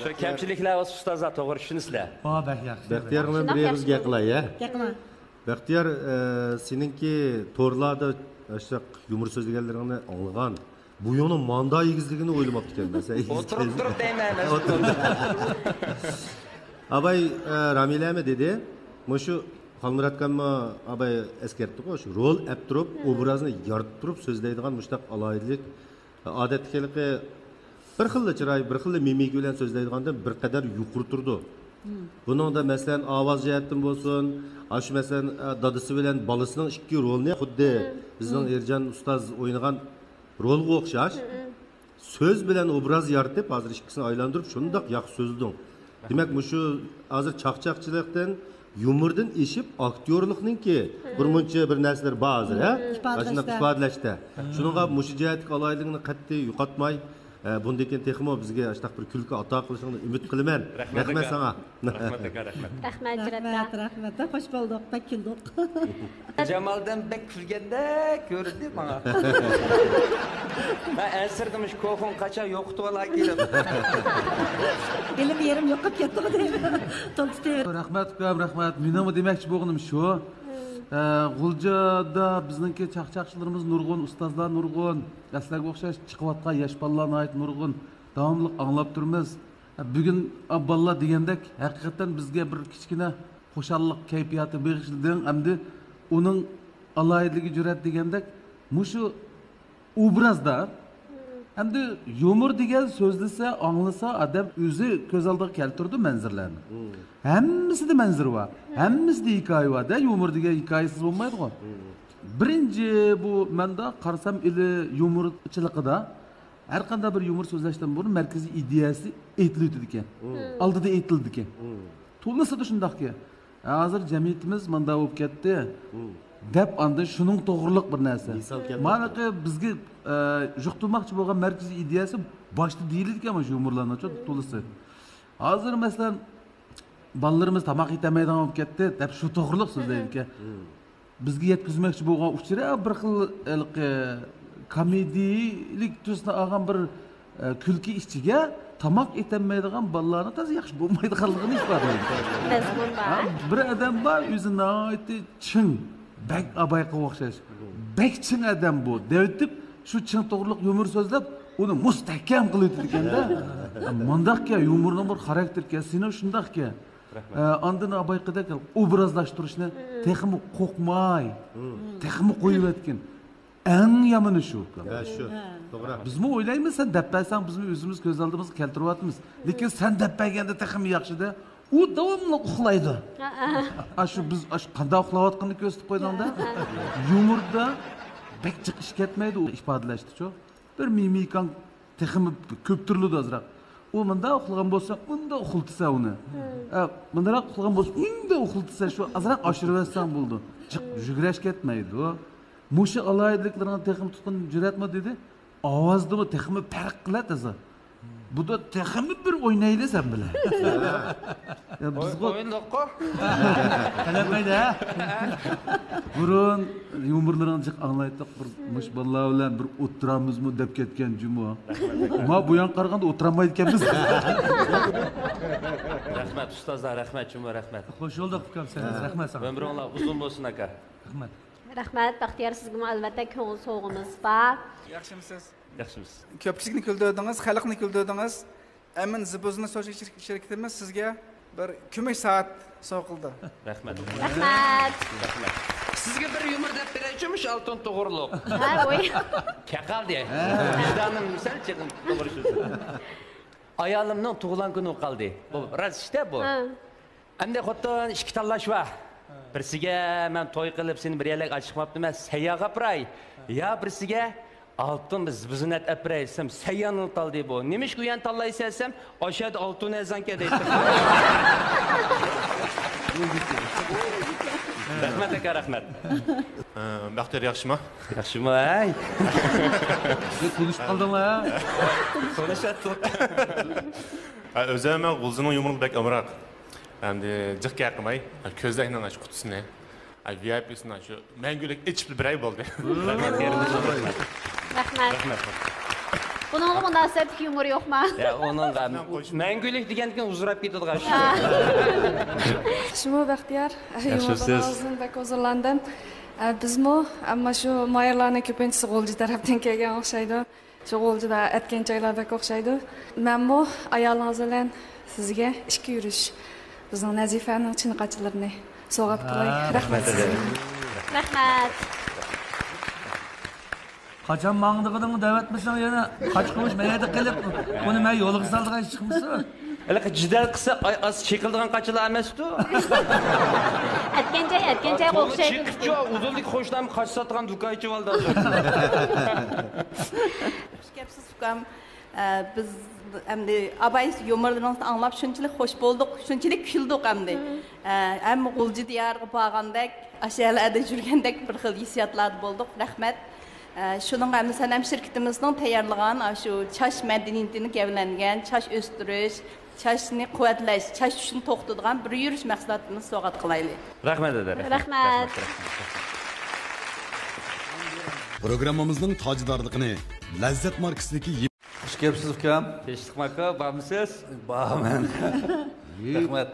شۇ كەمچىلىكلەر بولسا ئۇستازلار توغرا چۈشىنىسىلەر. ۋا، بەك ياخشى. بەختىيار بىلەن بىر ئېغىز گەپ قىلاي، ھە؟ گەپ قىلىڭ. بەختىيار، ئە، سېنىڭكى تورلاردا ئاشۇنداق يۇمۇر سۆزلىگەنلىرىڭنى ئاڭلىغان. بۇ يۇڭنىڭ ماندا ئېگىزلىكىنى ئويلىماپتىكەن، مەسىلەن، ئولتۇرۇپ تۇرۇپ دەيمەن، مەن. ئولتۇرۇپ. ئاباي، ئە، رامىلەمۇ دېدى، مۇشۇ خالمۇرات ئاكاممۇ ئاباي ئەسكەرتتىغۇ، شۇ رول ئەپ تۇرۇپ، ئوبرازنى يارىتىپ تۇرۇپ سۆزلەيدىغان مۇشۇنداق ئالاھىدىلىك. ئادەتتىكى ھېلىقى بىر خىللا چىراي، بىر خىللا مىمىكا بىلەن سۆزلەيدىغاندىن بىر قەدەر يۇقىرى تۇرىدۇ. بۇنىڭدا، مەسىلەن، ئاۋاز جەھەتتىن بولسۇن، ئاشۇ، مەسىلەن، دادىسى بىلەن بالىسىنىڭ ئىككى رولىنى خۇددى بىزنىڭ ئېرجان ئۇستاز ئوينىغان رولغا ئوخشاش. سۆز بىلەن ئوبراز يارىتىپ، ھازىر ئىككىسىنى ئايلاندۇرۇپ، شۇنداق ياخشى سۆزلىدىڭ. دېمەك، مۇشۇ ھازىر چاقچاقچىلىقتىن، يۇمۇردىن ئېشىپ، ئاكتيورلۇقنىڭكى بىر مۇنچە بىر نەرسىلەر بار ھازىر، ھە؟ ئىپادىلەشتە. ئاشۇنداق ئىپادىلەشتە. شۇنىڭغا مۇشۇ جەھەتتىكى ئالاھىدىلىكىنى قەتئىي يوقاتماي، ئە، بۇندىن كېيىن تېخىمۇ بىزگە ئاشۇنداق بىر كۈلكە ئاتا قىلىشىڭنى ئۈمىد قىلىمەن. رەھمەت رەھمەت ئاكا. ساڭا. رەھمەت ئاكا، رەھمەت. رەھمەت، جۈرئەت ئاكا. رەھمەت، رەھمەت. خوش بولدۇق، بەك كۈلدۇق. جامالدىن بەك كۈلگەندەك كۆرۈندى ماڭا. مەن ئەنسىرىدىم، شۇ كوخۇڭ قاچان يوقىتىۋالا كېلىپ. ئىلىم يېرىم يوقاپ كەتتىغۇ دەيمەن. توختىتىۋېرىپ. رەھمەت ئۇكام، رەھمەت. مېنىڭمۇ دېمەكچى بولغىنىم شۇ. ئە، غۇلجىدا بىزنىڭكى چاقچاقچىلىرىمىز نۇرغۇن، ئۇستازلار نۇرغۇن، سىلەرگە ئوخشاش چىقىۋاتقان ياش بالىلار ناھايىتى نۇرغۇن. داۋاملىق ئاڭلاپ تۇرىمىز. بۈگۈن، ئا، بالىلار دېگەندەك، ھەقىقەتەن بىزگە بىر كىچىككىنە خۇشاللىق كەيپىياتى بېغىشلىدىڭ. ئەمدى ئۇنىڭ ئالاھىدىلىكى جۈرئەت دېگەندەك، مۇشۇ ئوبرازدا، ئەمدى يۇمۇر دېگەن سۆزلىسە، ئاڭلىسا، ئادەم ئۆزى كۆز ئالدىغا كەلتۈرىدۇ مەنزىرىلەرنى. ھەممىسىدە مەنزىرە بار، ھەممىسىدە ھېكايە بار-دە، يۇمۇر دېگەن ھېكايىسىز بولمايدىغۇ. بىرىنچى، بۇ مەندە قارىسام، ئىلى يۇمۇرچىلىقىدا ھەر قانداق بىر يۇمۇر سۆزلەشتىن بۇرۇن مەركىزىي ئىدىيەسى ئېيتىلىۋېتىدىكەن. ئالدىدا ئېيتىلىدىكەن. تولىسىدا شۇنداقكەن. ھازىر جەمئىيىتىمىز مانداق بولۇپ كەتتى، دەپ ئاندىن شۇنىڭ توغرىلىق بىر نەرسە. مىسال كەلتۈرۈپ. مانىقى بىزگە، ئە، يۇقتۇرماقچى بولغان مەركىزىي ئىدىيەسى باشتا دېيىلىدىكەن مانا شۇ يۇمۇرلارنىڭ تولىسى. ھازىر، مەسىلەن، بالىلىرىمىز تاماق يېتەلمەيدىغان بولۇپ كەتتى، دەپ شۇ توغرىلىق سۆزلەيدىكەن. بىزگە يەتكۈزمەكچى بولغان ئۇچۇر، بىر خىل ھېلىقى كومېدىيىلىك تۈسنى ئالغان بىر، ئە، كۈلكە ئىچىگە تاماق ئېتەلمەيدىغان بالىلارنىڭ تازا ياخشى بولمايدىغانلىقىنى ئىپادىلەيدۇ. مەزمۇن بار. ھە، بىر ئادەم بار، ئۆزى ناھايىتى چىڭ، بەك ئابايقىغا ئوخشاش. بەك چىڭ ئادەم بۇ، دەۋېتىپ، شۇ چىڭ توغرىلىق يۇمۇر سۆزلەپ، ئۇنى مۇستەھكەم قىلىۋېتىدىكەن-دە. مۇنداقكەن، يۇمۇرنىڭ بىر خاراكتېركەن، سېنىڭ شۇنداقكەن. ئە، ئاندىن بايىقىدەك ئوبرازلاشتۇرۇشنى تېخىمۇ قورقماي، تېخىمۇ قويۇۋەتكىن. ئەڭ يامىنى شۇ. ھە، شۇ. توغرا. بىزمۇ ئويلايمىز، سەن دەپ بەرسەڭ، بىزمۇ ئۆزىمىز كۆز ئالدىمىزغا كەلتۈرۈۋاتىمىز. لېكىن سەن دەپ بەرگەندە تېخىمۇ ياخشىدە. ئۇ داۋاملىق ئۇخلايدۇ. ھە، ھە. ئاشۇ بىز ئاشۇ قانداق ئۇخلاۋاتقىنىنى كۆرسىتىپ قويدۇڭ-دە. ھە، ھە. يۇمۇردا بەك جىق ئىش كەتمەيدۇ ئۇ ئىپادىلەشتىچۇ. بىر مىمىكاڭ تېخىمۇ كۆپتۈرۈلىدۇ ئازراق. ئۇ مۇنداق ئۇخلىغان بولسا، ئۇنداق ئۇخلىتىسەن ئۇنى. ئە، مۇنداق ئۇخلىغان بولسا، ئۇنداق ئۇخلىتىسەن. شۇ ئازراق ئاشۇرۇۋەتسەڭ بولىدۇ. جىق يۈگرەش كەتمەيدۇ. مۇشۇ ئالاھىدىلىكلىرىڭنى تېخىمۇ تۇتقىنى جۈرئەتمۇ دېدى. ئاۋازدىمۇ تېخىمۇ پەرق قىلە تازا. بۇدا تېخىمۇ بىر ئوينايلى سەن بىلەن. يا، بىزغۇ ئويۇندۇققۇ. تەلەپ قايدا، ھە؟ بۇرۇن يۇمۇرلىرىڭنى جىق ئاڭلايتتۇق. بىر مۇشۇ بالىلار بىلەن بىر ئولتۇرامىزمۇ دەپ كەتكەن جۇمۇ. ما بۇ يانغا قارىغاندا ئولتۇرالمايدىكەنمىز. رەھمەت ئۇستازلار، رەھمەت جۇمۇ، رەھمەت. خوش بولدۇق ئۇكام سەن. رەھمەت ساڭا. ئۆمرۈڭلار ئۇزۇن بولسۇن ئاكا. رەھمەت. رەھمەت بەختىيار، سىزگىمۇ ئەلۋەتتە كۆڭۈل سوۋغىمىز بار. ياخشىمۇسىز؟ ياخشىمىز. كۆپچىلىكنى كۈلدۈردىڭىز، خەلقنى كۈلدۈردىڭىز. ئەمىن زىبۇزنى سوشا شىر-، شىركىتىمىز سىزگە بىر كۈمۈش سائەت سوۋغا قىلدى. رەھمەت. رەھمەت. رەھمەت. سىزگە بىر يۇمۇر دەپ بېرەيچۇ، مۇشۇ ئالتۇن توغرۇلۇق. ھە، ۋوي. كەقالدى. ھە. ۋىجدانىم سەل چىقىم توغرا شۇ. ئايالىمنىڭ تۇغۇلغان كۈنى قالدى. بۇ راست ئىشتە بۇ. ھە. ئەمدى خوتۇن ئىككى تاللاش بار. بىرسىگە مەن توي قىلىپ سېنى بىر يەرلەرگە ئاچىقماپتىمەن، سەيياغا ئاپىراي. يا بىرسىگە ئالتۇن بىر زىبۇزىنەت ئەپىرەي دېسەم، سەييانىنى تالدى بۇ. نېمىشقا ئۇ يەرنى تاللايسەن دېسەم، ئاشۇ يەردە ئالتۇن ئەرزانكەن دەيدۇ. رەھمەت ئاكا، رەھمەت. ئە، بەختىيار ياخشىما؟ ياخشىما، ھەي؟ تونۇشۇپ قالدىڭلار، ھە؟ تونۇشاتتۇق. ئە، ئۆزۈم مەن غۇلجىنىڭ يۇمۇرىغا بەك ئامراق. ئەمدى جىق گەپ قىلماي، كۆزنەكنىڭ ئاشۇ قۇتىسىنى، ۋىئايپىسىنى شۇ مەڭگۈلۈك ئېچىپ بېرەي بولدى. رەھمەت. رەھمەت. بۇنىڭغا مۇناسىۋەتلىك يۇمۇر يوقما؟ يا، ئۇنىڭغا مەڭگۈلۈك دېگەندىكىن ھۇزۇرلاپ كېتىدىغان شۇ. ياخشىمۇ بەختىيار؟ ياخشىمۇسىز؟ يۇمۇرلىرىڭىزدىن بەك ھۇزۇرلاندىم. ئە، بىزمۇ، ئەمما شۇ ماھىرلارنىڭ كۆپىنچىسى غۇلجا تەرەپتىن كەلگەن ئوخشايدۇ. شۇ غۇلجىدا ئەتكەن چايلار بەك ئوخشايدۇ. مەنمۇ ئايالىڭىز بىلەن سىزگە ئىككى يۈرۈش بىزنىڭ نەزىفەنىڭ چىنقاچىلىرىنى سوۋغات قىلاي. رەھمەت سىزگە. رەھمەت. قاچان ماڭىدىغىنىڭنى دەۋەتمىسەڭ يەنە قاچا قوۋۇش مەيەردە قېلىپ، ئۇنى مەن يولغا سالىدىغان ئىش چىقمىسۇن. ھېلىقى جېدەل قىلسا ئاي-، ئاز چېقىلىدىغان قاچىلار ئەمەستۇ. ئەتكەنچەي، ئەتكەنچەيگە ئوخشايدۇ. چېقىپچۇ، ئۇدۇلدىكى قوشنام قاچا ساتىدىغان دۇكان ئېچىۋالدى ھازىر. خۇش كەپسىز ئۇكام. ئە، بىز ئەمدى ئاباي يۇمۇرلىرىڭىزنى ئاڭلاپ شۇنچىلىك خۇش بولدۇق، شۇنچىلىك كۈلدۇق ئەمدى. ئە، ھەم غۇلجا دىيارىغا بارغاندەك، ئاشۇ يەرلەردە يۈرگەندەك بىر خىل ھېسسىياتلاردا بولدۇق. رەھمەت. ئە، شۇنىڭغا ھەم سەنەم شىركىتىمىزنىڭ تەييارلىغان ئاشۇ چاچ مەدەنىيىتىنى گەۋدىلەندۈرگەن، چاچ ئۆستۈرۈش، چاچنى قۇۋۋەتلەش، چاچ چۈشىنى توختىتىدىغان بىر يۈرۈش مەھسۇلاتىمىزنى سوۋغات قىلايلى. رەھمەت، دادا، رەھمەت. رەھمەت. پروگراممىمىزنىڭ تاجدارلىقىنى لەززەت ماركىسىدىكى يېمەك. خۇش كەپسىز، ئۇكام. تىنچلىقمۇ، ئاكا، بارمۇسىز؟ بارمەن. رەھمەت.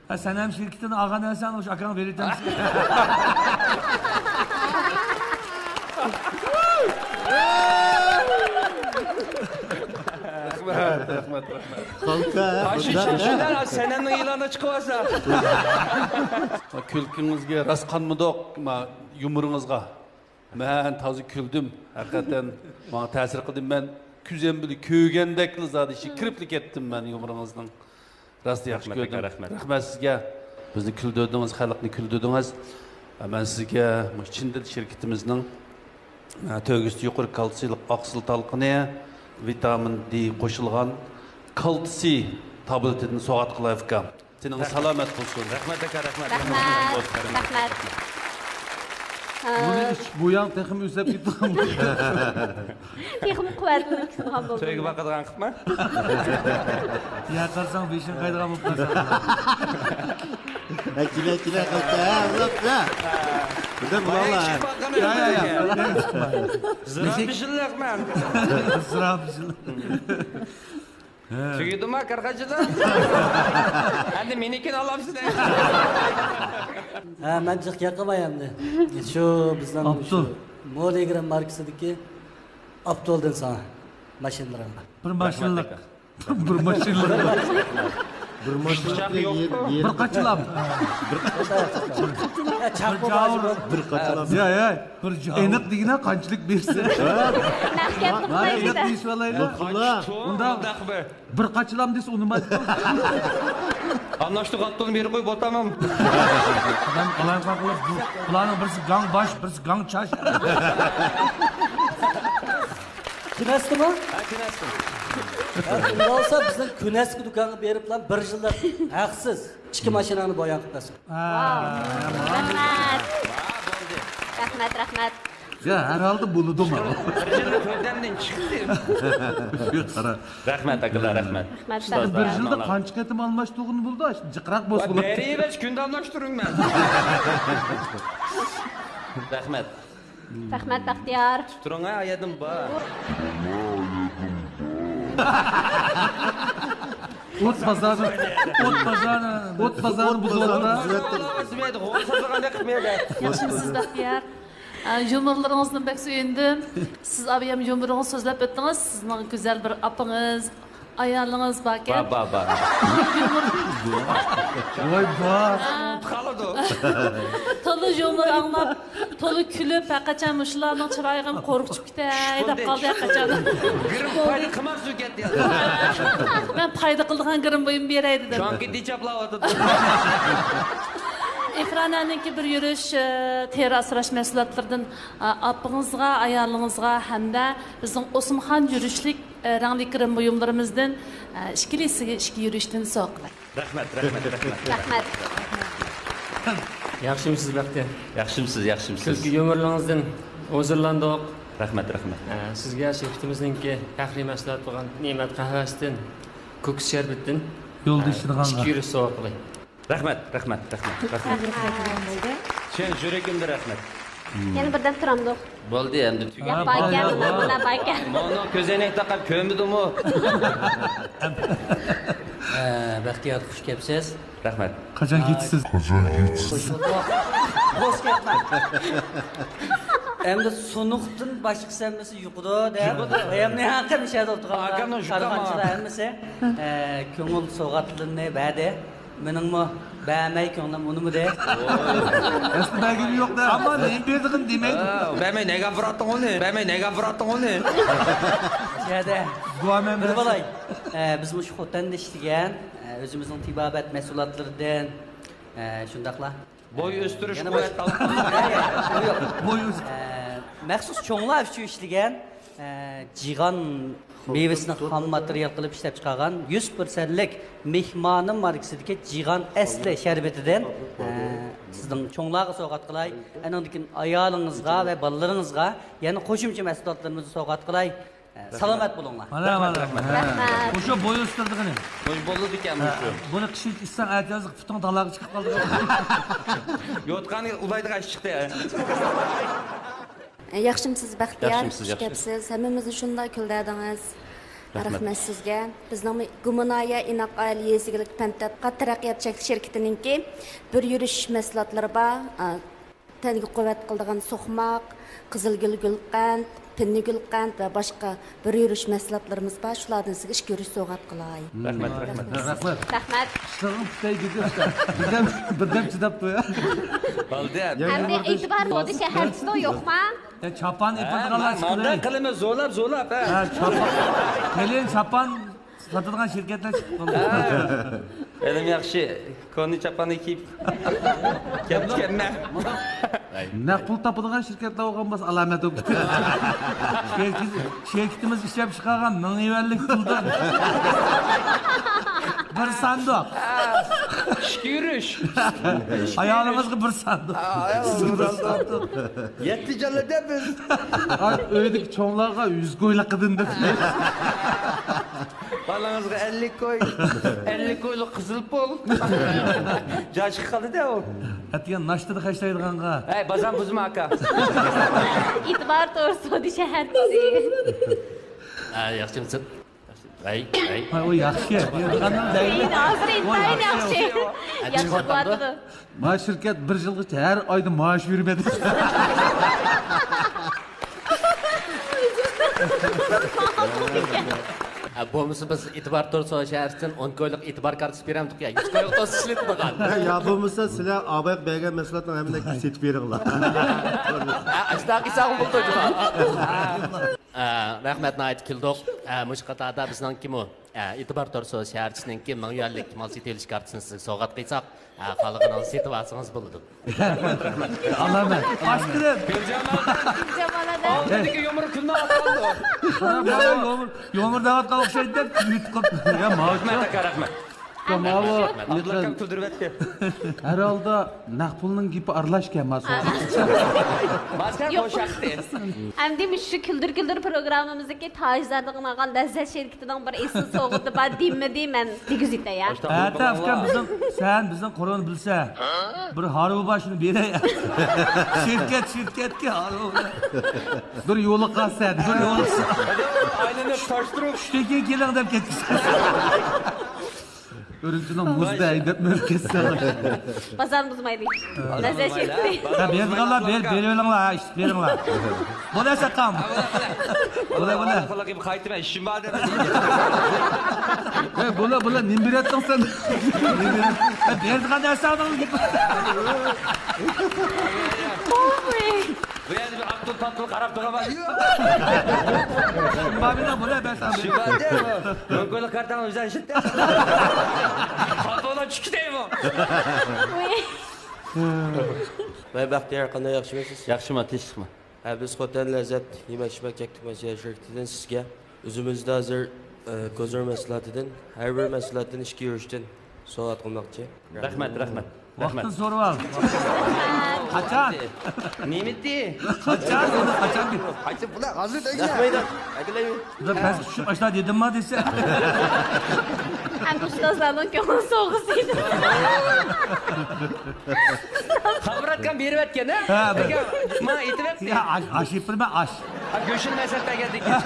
ھە، سەنەم شىركىتىنى ئالغان ئەسەن، ئوشۇ ئاكاڭ بېرىتەمسىز؟ رەھمەت، رەھمەت، رەھمەت. قالكا، قايسى بۇنداق شاشىلار سەنەمنىڭ ئېلانىدا چىقىۋالسا؟ كۈلكىڭىزگە راست قانمىدۇق، ما، يۇمۇرىڭىزغا. مەن تازا كۈلدۈم. ھەقىقەتەن ماڭا تەسىر قىلدى. مەن كۆزۈم بىلەن كۆرگەندەكلا زادى ئىچىگە كىرىپلا كەتتىم مەن يۇمۇرىڭىزنىڭ. راست ياخشى رەھمەت، كۆردۈم. ئاكا، رەھمەت. رەھمەت سىزگە. بىزنى كۈلدۈردىڭىز، خەلقنى كۈلدۈردىڭىز. مەن سىزگە مۇشۇ چىن دىل شىركىتىمىزنىڭ، ئە، تۆگىسىدە يۇقىرى كالتسىيلىق ئاقسىل تالقىنى، ۋىتامىن دې قوشۇلغان كالتسىي تابلېتىدىن سوۋغات قىلاي، ئۇكام. تېنىڭىز سالامەت بولسۇن. رەھمەت، ئاكا، رەھمەت. رەھمەت، رەھمەت. بۇنى ئىچىپ بۇ ياڭ تېخىمۇ ئۆسۈپ كېتىدىغان بولدى. تېخىمۇ قۇۋۋەتلىنىپ كېتىدىغان بولدى. تۆگە باقىدىغان قىپما؟ يا قارىساڭ بېشىڭ قايىدىغان بولۇپ قالسا. ھە، كېلە، كېلە، قايتا. ھە، ئۇلاپلا. بىردەم ئۇلاپلا. يا، يا، يا. زىرا بىشىللىق مەن. زىرا بىشىللىق. ھە. تۈگىدىما، كارخانىچىلار؟ ئەمدى مېنىڭكىنى ئالامسىلەر؟ ھە، مەن جىق ياقىماي ئەمدى. شۇ بىزنىڭ شۇ ئابدۇل. مولىگرام ماركىسىدىكى ئابدۇلدىن ساڭا ماشىنىلىرىڭغا. بىر ماشىنىلىق. رەھمەت، ئاكا. بىر ماشىنىلىق. بىر ماشىنىلىق يېر، يېر. بىر قاچىلام. بىر قاچىلام. بىر قاچىلام. يا، يا. بىر جاۋۇر. ئېنىق دېگىنە قانچىلىك بېرسە. مەھكەم مانا ئېنىق دېيىشىۋالايلى. ئۇنداق بىر قاچىلام دېسە ئۇنىمايدۇ. ئانا شۇ غاپتۇلنى بېرىپ قويۇپ ئولتۇرمام. ئادەم قالايمىقان قىلىپ، بۇ، بۇلارنىڭ بىرسى گاڭ باش، بىرسى گاڭ چاش. كۈنەستىمۇ؟ ھە، كۈنەستىم. ھە، ئۇنداق بولسا بىزنىڭ كۈنەسكى دۇكانغا بېرىپلا بىر يىللىق ھەقسىز ئىككى ماشىنانى بوياڭ قىلىپ بەرسۇن. رەھمەت. رەھمەت، رەھمەت. يا، ھەر ھالدا بولىدۇ ماۋۇ. بىر يىللىق ھۆدەمدىن چىقتى. قارا. رەھمەت، ئاكىلار، رەھمەت. رەھمەت، ئۇستازلار، بىر يىلدا قانچە قېتىم ئالماشتۇرغىلى بولىدۇ؟ جىقراق بولسا بولىدۇ. دەرىۋەرسە كۈندە ئالماشتۇرىمەن. رەھمەت. رەھمەت، بەختىيار. تۇرۇڭ، ھە، ئايەتىم بار. ئوت بازارى، ئوت بازارى، ئوت بازارى بۇزۇۋاتىدۇ. ياخشىمۇسىز، بەختىيار؟ ئە، يۇمۇرلىرىڭىزدىن بەك سۆيۈندۈم. سىز ئابىيام يۇمۇرىڭىز سۆزلەپ ئۆتتىڭىز. سىزنىڭ گۈزەل بىر ئاپىڭىز، ئايالىڭىز باركەن. بار، بار، بار. ۋاي، بار. تولا يۇمۇر ئاڭلاپ، تولا كۈلۈپ، ھەر قاچان مۇشۇلارنىڭ چىرايىغا قورقۇپ كېتەي دەپ قالدى ھەر قاچان. گىرىم پايدا قىلماس ئىكەن. مەن پايدا قىلىدىغان گىرىم بۇيۇم بېرەي دېدىم. چۈنكى دىجابلاۋاتىدۇ. ئىفرانەنىڭكى بىر يۈرۈش، ئە، تېرە ئاسراش مەھسۇلاتلىرىدىن، ئە، ئاپىڭىزغا، ئايالىڭىزغا ھەمدە بىزنىڭ ئوسمىخان يۈرۈشلۈك، ئە، رەڭلىك گىرىم بۇيۇملىرىمىزدىن، ئە، ئىككىلىسىگە ئىككى يۈرۈشتىن سوۋغا قىلاي. رەھمەت، رەھمەت، رەھمەت. رەھمەت. ياخشىمۇسىز، بەختىيار؟ ياخشىمۇسىز، ياخشىمۇسىز؟ كۈلكە يۇمۇرلىرىڭىزدىن ھۇزۇرلاندۇق. رەھمەت، رەھمەت. ئە، سىزگە شىركىتىمىزنىڭكى پەخرىي مەھسۇلاتى بولغان نېمەت قەھۋەسىدىن، كوكۇس شەربىتىدىن، يولدا ئىچىدىغانغا، ئىككى يۈرۈش سوۋغا قىلاي. رەھمەت، رەھمەت، رەھمەت، رەھمەت. چىن يۈرىكىمدىن رەھمەت. يەنە بىردەم تۇرامدۇق؟ بولدى ئەمدى تۈگىدى. ياق، باركەن، مانا، مانا باركەن. مانا كۆزەينەك تاقاپ كۆرمىدىمۇ؟ ئە، بەختىيار، خۇش كەپسىز. رەھمەت. قاچان كېتىسىز؟ خۇش بولدۇق. بوش كەتمەڭ. ئەمدى سۇنۇقتىن باشقىسى ھەممىسى يۇقىدۇ دەپ، يۇقىدۇ. بايامنى ھەققى مىشەدە ئولتۇرغانلار، ئاكامنىڭ يۇقى كارخانىچىلار ھەممىسى، ئە، كۆڭۈل سوۋغاتلىرىنى بەردى. مېنىڭمۇ بەرمەي كۆڭلۈم ئۇنىمىدى. ئەسلى بەرگۈم يوق دە. ئەمما نېمە بېرىدىغىنى دېمەيدۇ. ھە، بەرمەي نەگە ئاپىراتتىڭ ئۇنى؟ بەرمەي نەگە ئاپىراتتىڭ ئۇنى؟ شۇ يەردە بىر بولاي. ئە، بىز مۇشۇ خوتەندە ئىشلىگەن، ئە، ئۆزىمىزنىڭ تېبابەت مەھسۇلاتلىرىدىن، ئە، شۇنداقلا بوي ئۆستۈرۈش، يەنە قۇۋۋەت باش-، يوق. بوي ئۆس- ئە، مەخسۇس چوڭلار ئۈچۈن ئىشلىگەن، ئە، جىغان مېۋىسىنى خام ماتېرىيال قىلىپ ئىشلەپچىقارغان يۈز پىرسەنتلىك مېھمانىم ماركىسىدىكى جىغان ئەسلى شەربىتىدىن، ئە، سىزنىڭ چوڭلارغا سوۋغات قىلاي. ئاندىن كېيىن ئايالىڭىزغا ۋە بالىلىرىڭىزغا يەنە قوشۇمچە مەھسۇلاتلىرىمىزنى سوۋغات قىلاي. سالامەت بولۇڭلار. مانا، مانا. رەھمەت، رەھمەت. ھە. مۇشۇ بوي ئۆستۈرىدىغىنى. مۇشۇ بولىدىكەن مۇشۇ. بۇنى قىشى ئىچسەڭ، ئەتىيازلىق پۇتۇڭ تالاغا چىقىپ قالىدىغان. يوتقاننى ئۇلايدىغان ئىش چىقتى. ياخشىمۇسىز، بەختىيار؟ ياخشىمۇ سىز، ياخشى. خۇش كەپسىز. ھەممىمىزنى شۇنداق كۈلدۈردىڭىز. رەھمەت. رەھمەت سىزگە. بىزنىڭ گۇمىنايە ئىناق ئائىلە يېزا ئىگىلىك پەن تەتقىقات تەرەققىيات چەكلىك شىركىتىنىڭكى بىر يۈرۈش مەھسۇلاتلىرى بار. تەنگە قۇۋۋەت قىلىدىغان سوقماق، قىزىلگۈل گۈلقەنت، پىننىگۈل قەنت ۋە باشقا بىر يۈرۈش مەھسۇلاتلىرىمىز بار، شۇلاردىن سىزگە ئىككى يۈرۈش سوۋغات قىلاي. رەھمەت، رەھمەت. رەھمەت. رەھمەت. ئىشلىرىڭ پۈتەي دېدى. بىردەم، بىردەم چىداپتۇ يا. بولدى. يەنە ئەمدى ئېتىبار سودا شەھەرچىسىنىڭ يوقما؟ يا، چاپان ئېتىۋاتقانلار. ھە، مانداق قىلىمىز، زورلاپ، زورلاپ، ھە. ھە، چاپان. كېلىن چاپان ساتىدىغان شىركەتلەر چىقىپ قالدى. ھە. ئېلىم ياخشى. كونا چاپاننى كىيىپ كەپتىكەنمەن. نەق پۇل تاپىدىغان شىركەتلەر بولغان بولسا ئالامەت بولۇپ كېتىدۇ. شىركىتىمىز ئىشلەپ چىقارغان مىڭ يۈەنلىك پۇلدىن بىر ساندۇق. ئىككى يۈرۈش. ئايالىڭىزغا بىر ساندۇق. ئايالىڭىزغا بىر ساندۇق. يەتتە جانلىدا بىز. ئۆيدىكى چوڭلارغا يۈز كويلۇق قىدىن دەپ. بالىڭىزغا ئەللىك كوي، ئەللىك كويلۇق قىزىل پۇل. جاشقا قالىدۇ ئۇ. ئەتىگەن ناشتىدا خەجلەيدىغانغا. ھەي، بازار بۇزما، ئاكا. ئېتىبار تور سودا شەھەرچىسى. ھە، ياخشىمۇسىز؟ ھەي، ھەي. ھە، ئۇ ياخشى. يېڭىلغاننىڭ دەيلى. كېيىن ھازىر ئىنتايىن ياخشى. ياخشى بولۇۋاتىدۇ. ما شىركەت بىر يىلغىچە ھەر ئايدا مائاش بېرمىدى. ھە، بولمىسا بىز ئېتىبار تور سودا شەھەرچىسىدىن ئون كويلۇق ئېتىبار كارتىسى بېرەمدۇق يا، يۈز كويلۇق توسۇش ئىشلىتىدىغان. يا بولمىسا سىلەر ئابايغا بەرگەن مەھسۇلاتنىڭ ھەممىنى سېتىپ بېرىڭلار. ھە، ئاشۇنداق قىلساڭ بولىدۇ جۇما. ئە، رەھمەت، ناھايىتى كۈلدۇق. ئە، مۇشۇ قاتاردا بىزنىڭكىمۇ، ئە، ئېتىبار تور سودا شەھەرچىسىنىڭكى مىڭ يۈەنلىك مال سېتىۋېلىش كارتىسىنى سىزگە سوۋغات قىلساق، ئە، خالىغىنىڭىزنى سېتىۋالسىڭىز بولىدۇ. ئالىمەن. ئاشقىلىپ. بىرجامال. بىرجامال ئادەم. ئالدىدىكى يۇمۇر كۈننى ئاتقاندۇ. يۇمۇر، يۇمۇر دەۋاتقان ئوخشايدۇ دەپ ئۈمىد قىلىپ. يا، ماۋۇ. رەھمەت، ئاكا، رەھمەت. ماۋۇ. ئابدۇلئاكام كۈلدۈرۈۋەتتى. ھەر ھالدا نەق پۇلنىڭ گېپى ئارىلاشكەن، ماسۇ. ماسكار يوق. بوشاقتى. ئەمدى مۇشۇ كۈلدۈر كۈلدۈر پروگراممىمىزدىكى تاجدارلىقىنى ئالغان لەززەت شىركىتىنىڭ بىر ئېسىل سوۋغىتى بار دېمىدى، مەن دېگۈزىتەي، ھە؟ ئەتە ئۇكام، بىزنىڭ، سەن بىزنىڭ قورۇنى بىلسە، بىر ھارۋا بار، شۇنى بېرەي. شىركەت، شىركەتكە ھارۋا. بىر يولۇققان سەن، بىر يولۇقسا. ئايلىنىپ تاش تۇرۇپ. چۈشتىن كېيىن كېلىڭ دەپ كەتكۈزسەن. ئۈرۈمچىنىڭ مۇزدا ھەيدەپ مۆرە كەتسە. بازارنى بۇزمايلى. لەززەت شىركىتى. ھە، بېرىدىغانلار بېرىپ بېرىۋېلىڭلار، ھە، ئىشلىتىپ بېرىڭلار. بولە ساقام. بولە، بولە. قايتىمەن، ئىشىم بار دەپ. ھە، بولە، بولە، نېمە بېرەتتىڭ سەن؟ ھە، بېرىدىغان نەرسە ئالدىڭىز. بۇ يەردە بىر ئاقتۇل پاقتۇل قاراپ تۇرغان بار. شىمالىدا بۇلار بەس. شىمالىدا بۇ. مۆڭكۆللۈك كارتاڭ ئۆزەن شىتتە. قاپىلار چۈشكۈدەيمۇ. ۋەي بەختىيار، قانداق، ياخشىمۇسىز؟ ياخشىما، تىنچلىقما؟ ھە، بىز خوتەن لەززەت يېمەك-ئىچمەك چەكلىك مەسىلە شىركىتىدىن سىزگە ئۆزىمىزدە ھازىر، ئە، كوزىر مەھسۇلاتىدىن، ھەر بىر مەھسۇلاتتىن ئىككى يۈرۈشتىن سوۋغات قىلماقچى. رەھمەت، رەھمەت. ۋاقتىن سورىۋال. قاچان؟ نېمىتى؟ قاچان؟ قاچان؟ قاچان؟ بۇلار ھازىر دەيدۇ. بۇلار پەسكە چۈشۈپ ئاشۇنداق دېدىمما دېسە. ھەم ئۇستازلارنىڭ كۆڭۈل سوۋغىسى ئىدى. خەلمۇرات ئاكام بېرىۋەتكەن، ھە؟ ھە، بىر. ماڭا ئېيتىۋەتتى. يا، ئاش، ئاش يېپىرمە، ئاش. ھە، گۆشىنى مەسلىھەت بەرگەندىكىن.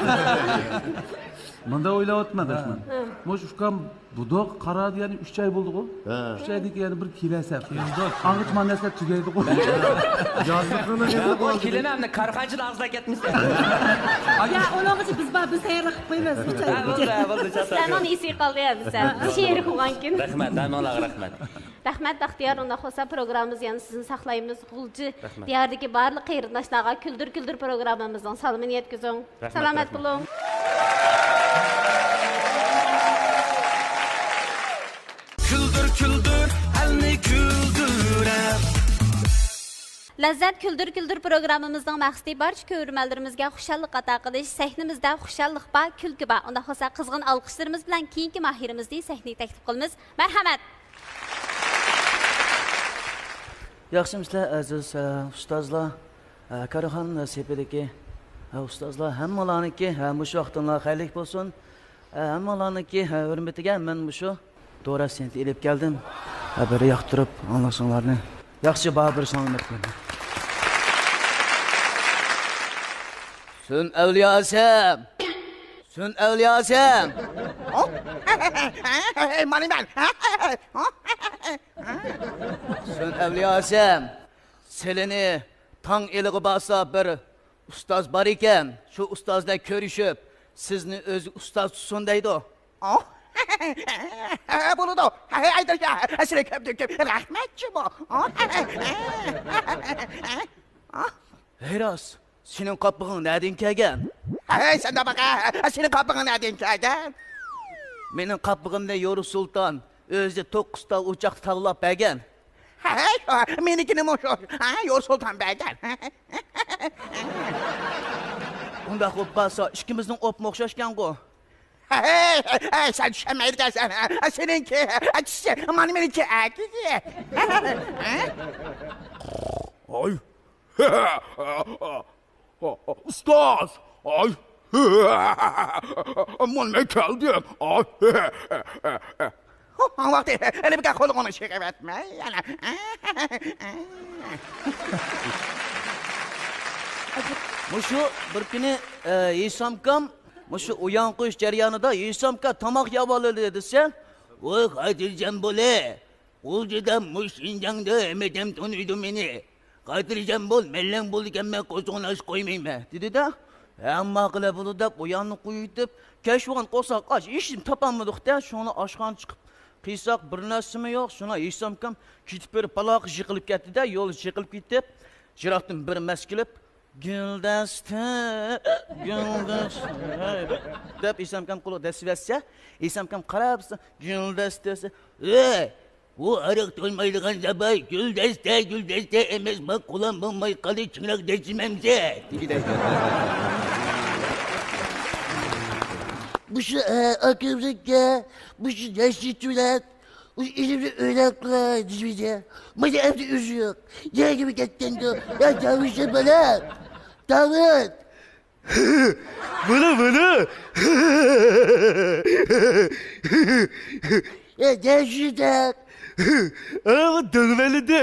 مۇنداق ئويلاۋاتىمەن، رەھمەت. ھە. مۇشۇ ئۇكام بۇدۇق قارادى، يەنى ئۈچ ئاي بولدىغۇ؟ ھە. ئۈچ ئايدىن كېيىن يەنە بىر كېلەسە. ئاڭغىچە مانا نەرسىلەر تۈگەيدىغۇ. يازلىقنىڭ يېزىلىپ قالدى. كېلىن ئەمدى كارخانىچىدا ئازلاپ كەتمىسە. يا، ئۇنىڭغىچە بىز بار، بىز تەييارلىق قىلىپ قويىمىز. ھە، بولدى، بولدى، چاتاق. سىلەرنىڭ ئېسىگە قالدى يا، بىز ھە، شېئىر قىلغانكىن. رەھمەت، ھەممىڭلارغا رەھمەت. رەھمەت، بەختىيار. ئۇنداق بولسا، پروگراممىمىز يەنە سىزنى ساقلايمىز. غۇلجا رەھمەت. دىيارىدىكى بارلىق قېرىنداشلارغا كۈلدۈر كۈلدۈر پروگراممىمىزنىڭ سالىمىنى يەتكۈزۈڭ. رەھمەت، سالامەت رەھمەت. بولۇڭ. كۈلدۈر، كۈلدۈر، ئەلنى كۈلدۈرە. لەززەت كۈلدۈر كۈلدۈر پروگراممىمىزنىڭ مەقسىتى بارچە كۆرۈرمەنلىرىمىزگە خۇشاللىق ئاتا قىلىش. سەھنىمىزدە خۇشاللىق بار، كۈلكە بار. ئۇنداق بولسا، قىزغىن ئالقىشلىرىمىز بىلەن كېيىنكى ماھىرىمىزنى سەھنىگە تەكلىپ قىلىمىز. مەرھەمەت! ياخشىمۇسىلەر، ئەزىز، ئە، ئۇستازلار، ئە، كارخانا سېپىدىكى، ئە، ئۇستازلار، ھەممىڭلارنىڭكى، ئە، مۇشۇ ۋاقتىڭلار خەيرلىك بولسۇن. ئە، ھەممىڭلارنىڭكى، ئە، ھۆرمىتىگە مەن مۇشۇ دورا سېنىتى ئېلىپ كەلدىم. ئە، بىر ياقتۇرۇپ ئاڭلىساڭلارنى. ياخشى، بارىبىر ساڭا ئۈمىد قىلىمەن. سۈن ئەۋلىياسى! سۈن ئەۋلىياسى! مانا مەن! سۈن ئەۋلىياسى! سىلىنى تاڭ ئېلىغا بارسا بىر ئۇستاز بار ئىكەن، شۇ ئۇستاز بىلەن كۆرۈشۈپ، سىزنى ئۆزى ئۇستاز تۇتسۇن دەيدۇ. بولىدۇ. ھەي، ئەيدەركە، سىلى كۆپتىن كۆپ رەھمەت جۇمۇ. ھەي راست، سېنىڭ قاپىقىڭ نەدىن كەلگەن؟ ھەي، سەن دەپ باقە، سېنىڭ قاپىقىڭ نەدىن كەلگەن؟ مېنىڭ قاپىقىمنى يورۇ سۇلتان ئۆزى توققۇز تال ئوچاقتا تاۋلاپ بەرگەن. ھەي، مېنىڭكىنىمۇ شۇ، ھە، يورۇ سۇلتان بەرگەن. ئۇنداق بولۇپ قالسا، ئىككىمىزنىڭ ئوپمۇ ئوخشاشكەنغۇ؟ ھەي، ھەي، سەن چۈشەنمەيدىكەنسەن. سېنىڭكى ئەتىسى، مانا مېنىڭكى ئەتىسى. ھاي. ئۇستاز! ئاي! مانا مەن كەلدىم. ئاي! ھاڭ ۋاقتى، ھېلى بىكار قولىغىنى چېقىۋەتمە يەنە. مۇشۇ بىر كۈنى، ئە، ھېسامكام مۇشۇ ئويان قويۇش جەريانىدا ھېسامكا تاماق يەۋالىدى دېسە، ۋاي خاتىرجەم بولە. غۇلجىدا، مۇشۇ شىنجاڭدا ھەممە ئادەم تونۇيدۇ مېنى. خاتىرجەم بول، مەنلەڭ بولىدىكەنمەن، قورسىقىڭنى ئاچ قويمايمەن، دېدى-دە. ئەمما قىلە بولىدۇ دەپ، ئۇياننى قويۇۋېتىپ، كەچ بولغان قورساق ئاچ، ھېچنېمە تاپالمىدۇق-دە، شۇڭا ئاشخانىغا چىقىپ قىلساق، بىر نەرسىمۇ يوق. شۇڭا ھېسامكام كېتىپ بېرىپ، پالاققا يىقىلىپ كەتتى-دە، يولدا يىقىلىپ كېتىپ، يىراقتىن بىر مەس كېلىپ، «گۈلدەستە» «گۈلدەستە» دەپ ھېسامكام قولىغا دەسسىۋەتسە، ھېسامكام قاراپ، «گۈلدەستە» دېسە، «ئۆي! ئۇ ھاراق تويمايدىغان زاپاي، گۈلدەستە، گۈلدەستە ئەمەس، ماڭا قولام بولماي قالدى، چىڭراق دەسسىمەمسە» دېگۈدەك. مۇشۇ، ئە، ئاكىمىزنىڭكى، مۇشۇ ياش يىگىت بىلەن ئۇ ئىلىمنى ئۆيرەپ قىلاي دېدى. مانا ئەمدى ئۆزى يوق. نەگىمۇ كەتكەندۇ؟ يا داۋۇت بالا! داۋۇت! بولە، بولە! ئە، نەگە شۇنداق؟ ئە، بۇ دۆڭمەلىدە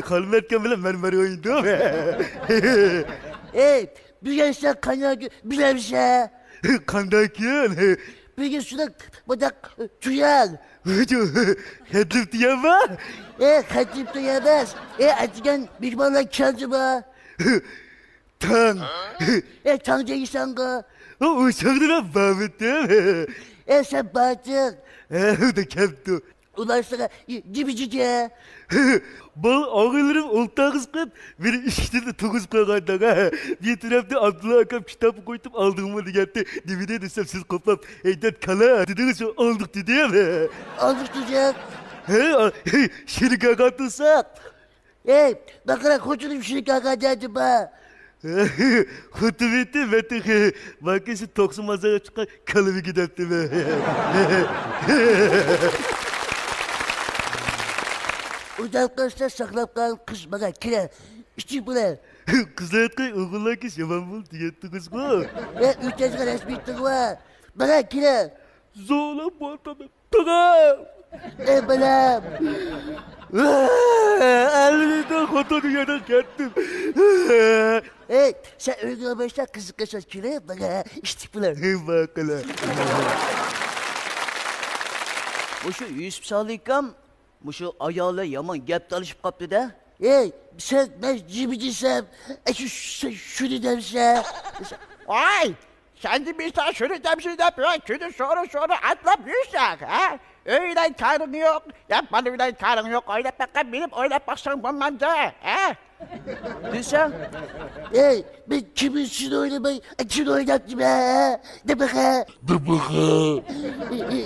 خانمەتكەم بىلەن مەن بار ئوينىدىم. ئەي، بۈگۈن سەن قانداق كۈن بىلەمسەن؟ قانداق كۈن؟ بۈگۈن شۇنداق، مۇنداق تۇيان. ھەدىپ تۇيانما؟ ئەي، ھەدىپ تۇيان ئەمەس. ئەي، ئەتىگەن مېھمانلار كەلدىما؟ تاڭ. ئەي، تاڭ دەيسەنغۇ. ئۇ، ئۇ چاغدا مەن بارمىدىم. ئەي، سەن باردىڭ. ھە، ئۇ دا كەپتۇ. ئۇلار ساڭا نېمە دېدى؟ بۇ ئاغىنىلىرىم ئولتۇرغۇزۇپ قويۇپ، مېنى ئىشىكتىن تۇرغۇزۇپ قويغاندا، بىر تەرەپتە ئابدۇللا ئاكام كىتابنى قويۇپ ئالدىڭمۇ دېگەنتى، نېمىدە دېسەم، سىز قوپاپ، ھەيدەت كالا دېدىڭىز، ئالدۇق دېدىم. ئالدۇق دېدىڭ؟ ھە، شېرىك ئاغا تۇرساق. ئەي، بەقىرە خوتۇنۇم شېرىك ئاغا دەيدۇ بار. خوتۇنۇم ئېيتتى، مەن تېخى ماكىسى توقسان مازارغا چىققان كالىمىگە دەپتىمەن. ئۇنداق قىلسا ساقلاپ قالغان قىز ماڭا كېرەك. ئىچى بۇلار. قىزلار ئېيتقان ئوغۇللار كېسە يامان بولىدۇ دېگەنتىڭىزغۇ. ئەي، ئۆتەزگە رەسمىيىتىڭ بار. ماڭا كېرەك. زورلاپ بولدۇم. تۇغۇم! ئەي بالام! ئەلۋىدا خوتۇن يەنە كەتتىم. ئەي، سەن ئۆيگە باشلا، قىزىققا ساز كېلىپ، ماڭا ئىشتىك بىلەن ھىمما قىلە. مۇشۇ يۈسۈپ سالىكام، مۇشۇ ئايالى يامان گەپ تالىشىپ قاپتۇ-دە. ئەي، سەن مەن نېمە دېسەم، ئەشۇ شۇنى دەمسەن. ۋاي! سەن دېمىسەڭ شۇنى دەمسەن دەپ، ۋە كۈنى شورا شورا ئاتلاپ يۈرسەڭ، ھە؟ ئۆي بىلەن كارىڭ يوق، يا بالا بىلەن كارىڭ يوق، ئويلاپ باققان مېنىپ ئويلاپ باقساڭ بولمامدۇ، ھە؟ دېسەم، ئەي، مەن كىمنىڭ ئۈچۈن ئويلىماي، كىمنى ئويلاپ دېمە، دېمىغە. دېمىغە.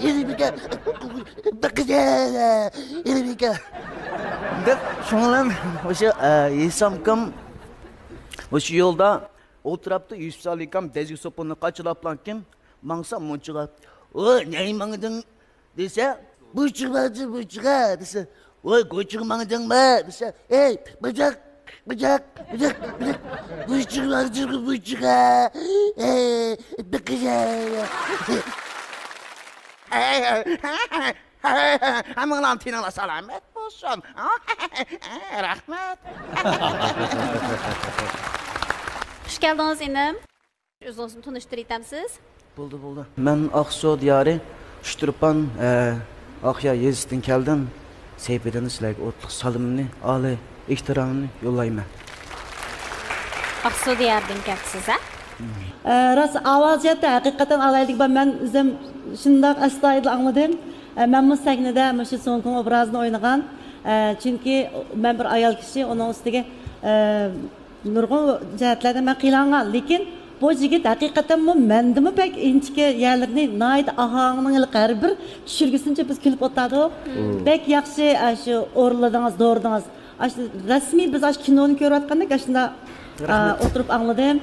ئېلىمىگە، بېقىزە، ئېلىمىگە. دەپ شۇڭلام مۇشۇ، ئە، ھېسامكام مۇشۇ يولدا ئولتۇراپتۇ، يۈسۈپ سالىكام دەزگە سوپۇننى قاچىلاپلانكىن، ماڭسا مۇنچىغا، «ئو، نەي ماڭدىڭ؟» دېسە، «بۇچىغا ماڭدىم، بۇچىغا» دېسە، «ۋاي، گۇچىغا ماڭدىڭمۇ؟» دېسە، «ئەي، بۇجاق، بۇجاق، بۇجاق، بۇجاق، بۇچىغا ماڭدىم، بۇچىغا، ئەي، بېقىزە.» ھەممىڭلارنىڭ تېنىڭلار سالامەت بولسۇن. رەھمەت. خۇش كەلدىڭىز، ئىنىم. ئۆزىڭىزنى تونۇشتۇرۇۋېتەمسىز؟ بولدى، بولدى. مەن ئاقسۇ دىيارى ئۇچتۇرپان، ئە، ئاقيا يېزىسىدىن كەلدىم. سەھىپىدىن سىلەرگە ئوتلۇق سالىمىمنى، ئالىي ئېھتىرامىمنى يوللايمەن. ئاقسۇ دىيارىدىن كەپسىز، ھە؟ ئە، راست، ئاۋاز جەھەتتە ھەقىقەتەن ئالاھىدىلىكى بار. مەن ئۆزۈم شۇنداق ئەستايىدىل ئاڭلىدىم. ئە، مەنمۇ سەھنىدە مۇشۇ سۇڭكۇڭ ئوبرازىنى ئوينىغان. ئە، چۈنكى مەن بىر ئايال كىشى، ئۇنىڭ ئۈستىگە، ئە، نۇرغۇن جەھەتلەردە مەن قىينالغان، لېكىن بۇ يىگىت ھەقىقەتەنمۇ مەندىمۇ بەك ئىنچىكە يەرلىرىنى ناھايىتى ئاھاڭنىڭ ھېلىقى ھەر بىر چۈشۈرگۈسىنچە بىز كۈلۈپ ئولتۇردۇق. مم. بەك ياخشى، ئاشۇ ئورۇنلىدىڭىز، دورىدىڭىز. ئاشۇ رەسمىي بىز ئاشۇ كىنونى كۆرۈۋاتقاندەك ئاشۇنداق، ئا، رەھمەت. ئولتۇرۇپ ئاڭلىدىم.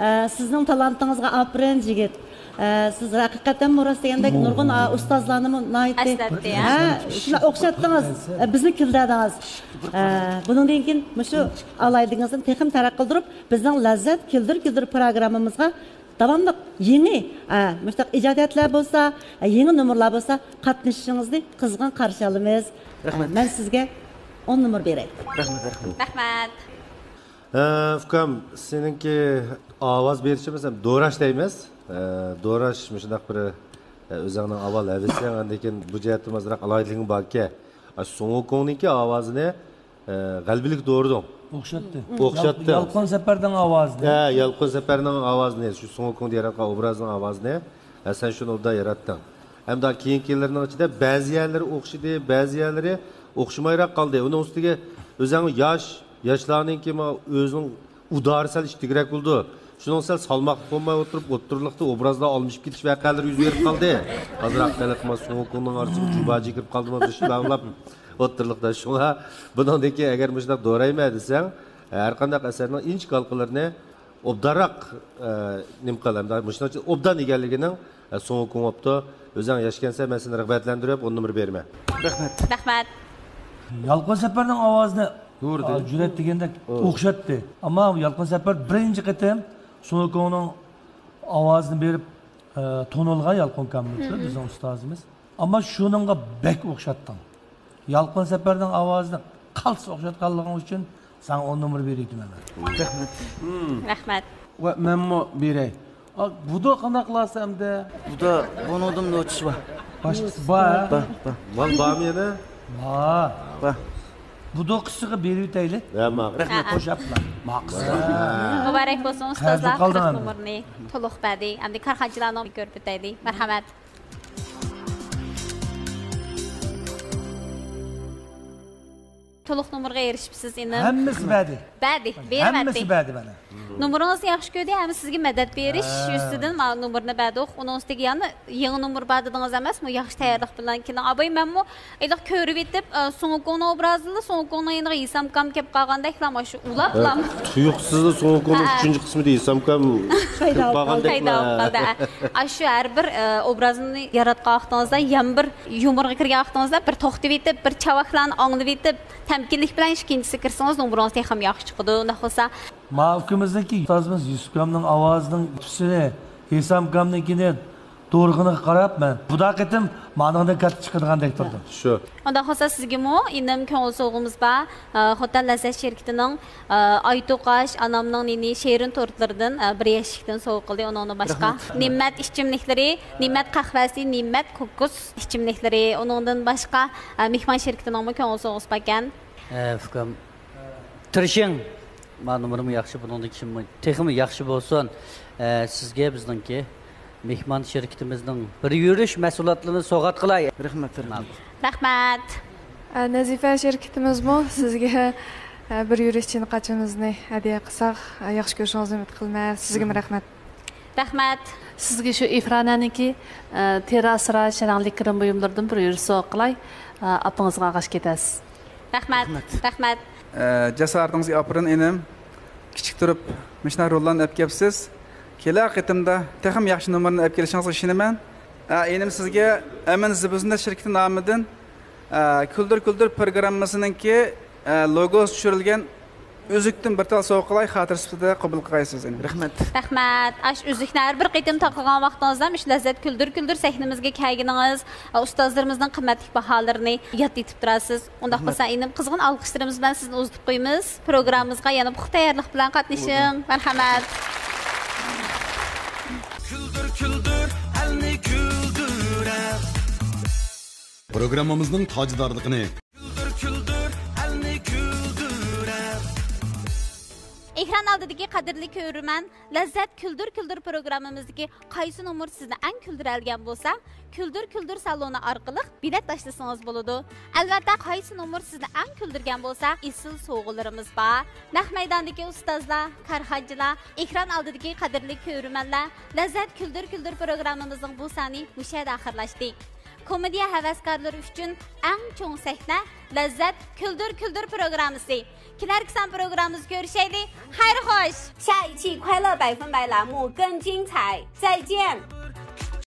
ئە، سىزنىڭ تالانتىڭىزغا ئاپىرىن، يىگىت. ئە، سىز ھەقىقەتەنمۇ راست دېگەندەك نۇرغۇن، ئا، ئۇستازلارنىمۇ ناھايىتى، ئەسلەتتى، ھە؟ ھە، شۇنداق ئوخشاتتىڭىز. ئە، بىزنى كۈلدۈردىڭىز. ئە، بۇنىڭدىن كېيىن مۇشۇ ئالاھىدىلىكىڭىزنى تېخىمۇ تەرەققىي قىلدۇرۇپ، بىزنىڭ لەززەت كۈلدۈر كۈلدۈر پروگراممىمىزغا داۋاملىق يېڭى، ئە، مۇشۇنداق ئىجادىيەتلەر بولسا، ئە، يېڭى نومۇرلار بولسا قاتنىشىشىڭىزنى قىزغىن قارشى ئالىمىز. رەھمەت. مەن سىزگە ئون نومۇر بېرەي. رەھمەت، رەھمەت. رەھمەت. ھە، ئۇكام، سېنىڭكى ئاۋاز بېرىشىمىز ھەم دوراش دەيمىز. ھە، دوراش مۇشۇنداق بىر، ھە، ئۆزۈڭنىڭ ئاۋۋال ھەۋىسىڭ، ئاندىن كېيىن بۇ جەھەتتىمۇ ئازراق ئالاھىدىلىكىڭ باركەن. ھە، سۇڭ ۋۇكۇڭنىڭكى ئاۋازىنى، ھە، غەلىبىلىك دورىدىڭ. ئوخشاتتى. ئوخشاتتى. يالقۇن سەپەرنىڭ ئاۋازىنى. ھە، يالقۇن سەپەرنىڭ ئاۋازىنى، شۇ سۇڭ ۋۇكۇڭدا ياراتقان ئوبرازنىڭ ئاۋازىنى، ھە، سەن شۇنى ئوبدان ياراتتىڭ. ھەمدە كېيىنكىلىرىنىڭ ئىچىدە بەزى يەرلىرى ئوخشىدى، بەزى يەرلىرى ئوخشىمايراق قالدى. ئۇنىڭ ئۈستىگە ئۆزۈڭ ياش، ياشلارنىڭكى مانا ئۆزىنىڭ ئۇدارى سەل ئىتتىكرەك بولىدۇ. شۇنىڭ سەل سالماقلىق بولماي ئولتۇرۇپ، ئوتتۇرىلىقتا ئوبرازلار ئالمىشىپ كېتىش ۋەقەلىرى يۈز بېرىپ قالدى. ئازراق خەلق مانا سۇڭ ۋۇكۇڭنىڭ ئارىسىغا جۇباجى كىرىپ قالدىمۇ، بىر شۇنداق ئاڭلاپ ئوتتۇرىلىقتا. شۇڭا بۇنىڭدىن كېيىن ئەگەر مۇشۇنداق دورايمەن دېسەڭ، ھەر قانداق ئەسەرنىڭ ئىنچىكە ھالقىلىرىنى ئوبدانراق، ئە، نېمە قىلىمدا، مۇشۇنىڭ ئۈچۈن ئوبدان ئىگىلىگىنىڭ، ئە، سۇڭ ۋۇكۇڭ بوپتۇ. ئۆزۈڭ ياشكەنسەن، مەن سېنى رىغبەتلەندۈرۈپ، ئون نومۇر بېرىمەن. رەھمەت. رەھمەت. يالقۇن سەپەرنىڭ ئاۋازىنى، ھە، جۈرئەت دېگەندەك ئوخشاتتى. ئەمما يالقۇن سەپەر بىرىنچى قېتىم سۇڭ ۋۇكۇڭنىڭ ئاۋازىنى بېرىپ، ئە، تونۇلغان يالقۇن كامىلچۇ، بىزنىڭ ئۇستازىمىز. ئەمما شۇنىڭغا بەك ئوخشاتتىڭ. يالقۇن سەپەرنىڭ ئاۋازىنى قالتىس ئوخشاتقانلىقىڭ ئۈچۈن ساڭا ئون نومۇر بېرىۋېتىمەن مەن. رەھمەت. رەھمەت. ۋە مەنمۇ بېرەي. ئا، بۇدا قانداق قىلارسەن ئەمدى؟ بۇدا بۇنىڭدىن نوچىسى بار. باشقىسى بار، ھە؟ بار، بار. مال بارمۇ يەنە؟ بار. بار. بۇدا قىسىغا بېرىۋېتەيلى. ھە، ماقۇل. رەھمەت. قوشاپلا. ماقۇل. ھە. مۇبارەك بولسۇن، ئۇستازلار، قىرىق نومۇرنى تولۇق بەردى. ئەمدى كارخانىچىلارنىڭ كۆرۈپ ئۆتەيلى. مەرھەمەت. تولۇق نومۇرغا ئېرىشىپسىز، ئىنىم. ھەممىسى بەردى. بەردى، بېرىۋەتتى. ھەممىسى بەردى مانا. نومۇرىڭىزنى ياخشى كۆردى، ھەم سىزگە مەدەت بېرىش يۈزىسىدىن مانا نومۇرنى بەردۇق. ئۇنىڭ ئۈستىگە يەنە يېڭى نومۇر بار دېدىڭىز ئەمەسمۇ؟ ياخشى تەييارلىق بىلەن كېلىڭ. ئاباي، مەنمۇ ھېلىقى كۆرۈۋېتىپ، ئە، سۇڭ ۋۇكۇڭنىڭ ئوبرازىنى، سۇڭ ۋۇكۇڭنىڭ يېنىغا ھېسامكام كەپ قالغاندەكلا مانا شۇ ئۇلاپلا. تۇيۇقسىزلا سۇڭ ۋۇكۇڭنىڭ ئۈچىنچى قىسمىدا ھېسامكام كىرىپ قالغاندەكلا. پەيدا بولۇپ قالدى. ئاشۇ ھەر بىر، ئە، ئوبرازنى ياراتقان ۋاقتىڭىزدا يەنە بىر يۇمۇرغا كىرگەن ۋاقتىڭىزدا بىر توختىۋېتىپ، بىر چاۋاكلارنى ئاڭلىۋېتىپ، تەمكىنلىك بىلەن ئىككىنچىسىگە كىرسىڭىز، نومۇرىڭىز تېخىمۇ ياخشى چىقىدۇ. ئۇنداق بولسا، ماۋۇ ئۇكىمىزنىڭكى ئۇستازىمىز يۈسۈپكامنىڭ ئاۋازىنىڭ تۈسىنى، ھېسامكامنىڭكىنى تۇرغىنىغا قاراپ مەن بۇدا قېتىم مانىڭدىن كاتتا چىقىدىغاندەك تۇردۇم. شۇ. ئۇنداق بولسا سىزگىمۇ ئىنىم كۆڭۈل سوۋغىمىز بار. ئە، خوتەن لەززەت شىركىتىنىڭ، ئە، ئاي توقاش، ئانامنىڭ نېنى، شېرىن تورتلىرىدىن، ئە، بىر يەشىكتىن سوۋغا قىلدى. ئۇنىڭدىن باشقا رەھمەت. نىمەت ئىچىملىكلىرى، نىمەت قەھۋەسى، نىمەت كوكۇس ئىچىملىكلىرى. ئۇنىڭدىن باشقا، ئە، مېھمان شىركىتىنىڭمۇ كۆڭۈل سوۋغىسى باركەن. ئە، ئۇكام، تىرىشىڭ. ما نومۇرمۇ ياخشى، بۇنىڭدىن كېيىنمۇ تېخىمۇ ياخشى بولسۇن. ئە، سىزگە بىزنىڭكى مېھمان شىركىتىمىزنىڭ بىر يۈرۈش مەھسۇلاتلىرىنى سوۋغات قىلاي. رەھمەت، رەھمەت. رەھمەت. ئە، نەزىپە شىركىتىمىزمۇ سىزگە، ئە، بىر يۈرۈش چىن قاچىمىزنى ھەدىيە قىلساق، ئە، ياخشى كۆرۈشىڭىزنى ئۈمىد قىلىمەن. سىزگىمۇ رەھمەت. رەھمەت. سىزگە شۇ ئىفرانەنىڭكى، ئە، تېرراسىرا شەرەڭلىك كىرىم بۇيۇملىرىدىن بىر يۈرۈش سوۋغا قىلاي. ئە، ئاپىڭىزغا ئاغاش كېتەرسىز. رەھمەت. رەھمەت. رەھمەت. ئە، جاسارىتىڭىزگە ئاپىرىن، ئىنىم. كىچىك تۇرۇپ مۇشۇنداق روللارنى ئەپ كەپسىز. كېلەر قېتىمدا تېخىمۇ ياخشى نومۇرنى ئەپ كېلىشىڭىزغا ئىشىنىمەن. ئە، ئىنىم سىزگە ئەمىن زىبۇزىننەت شىركىتى نامىدىن، ئە، كۈلدۈر كۈلدۈر پروگراممىسىنىڭكى، ئە، لوگوسى چۈشۈرۈلگەن ئۈزۈكتىن بىر تال سوۋغا قىلاي، خاتىرە سۈپىتىدە قوبۇل قىلغايسىز، ئىنىم. رەھمەت. رەھمەت. ئاش ئۈزۈكنى ھەر بىر قېتىم تارقىغان ۋاقتىڭىزدا مۇشۇ لەززەت كۈلدۈر كۈلدۈر سەھنىمىزگە كەلگىنىڭىز، ئۇستازلىرىمىزنىڭ قىممەتلىك باھالىرىنى ياد ئېتىپ تۇراسىز. ئۇنداق رەھمەت. بولسا ئىنىم، قىزغىن ئالقىشلىرىمىز بىلەن سىزنى ئۇزىتىپ قويىمىز. پروگراممىمىزغا يەنە پۇختا تەييارلىق بىلەن قاتنىشىڭ. مەرھەمەت. كۈلدۈر كۈلدۈر ئەلنى كۈلدۈرەر. پروگراممىمىزنىڭ تاجدارلىقىنى. كۈلدۈر كۈلدۈر ئەلنى كۈلدۈرەر. ئېكران ئالدىدىكى قەدىرلىك كۆرۈرمەن، لەززەت كۈلدۈر كۈلدۈر پروگراممىمىزدىكى قايسى نومۇر سىزنى ئەڭ كۈلدۈرەلىگەن بولسا، كۈلدۈر كۈلدۈر سالونى ئارقىلىق بېلەت تاشلىسىڭىز بولىدۇ. ئەلۋەتتە، قايسى نومۇر سىزنى ئەڭ كۈلدۈرگەن بولسا، ئېسىل سوۋغىلىرىمىز بار. نەق مەيداندىكى ئۇستازلار، كارخانىچىلار، ئېكران ئالدىدىكى قەدىرلىك كۆرۈرمەنلەر، لەززەت كۈلدۈر كۈلدۈر پروگراممىمىزنىڭ بۇ سانى مۇشۇ يەردە ئاخىرلاشتى. كومېدىيە ھەۋەسكارلىرى ئۈچۈن ئەڭ چوڭ سەھنە، لەززەت كۈلدۈر كۈلدۈر پروگراممىسى. كېلەركى سان پروگراممىمىزدا كۆرۈشەيلى. خەير خوش! 下一期快乐百分百栏目更精彩，再见。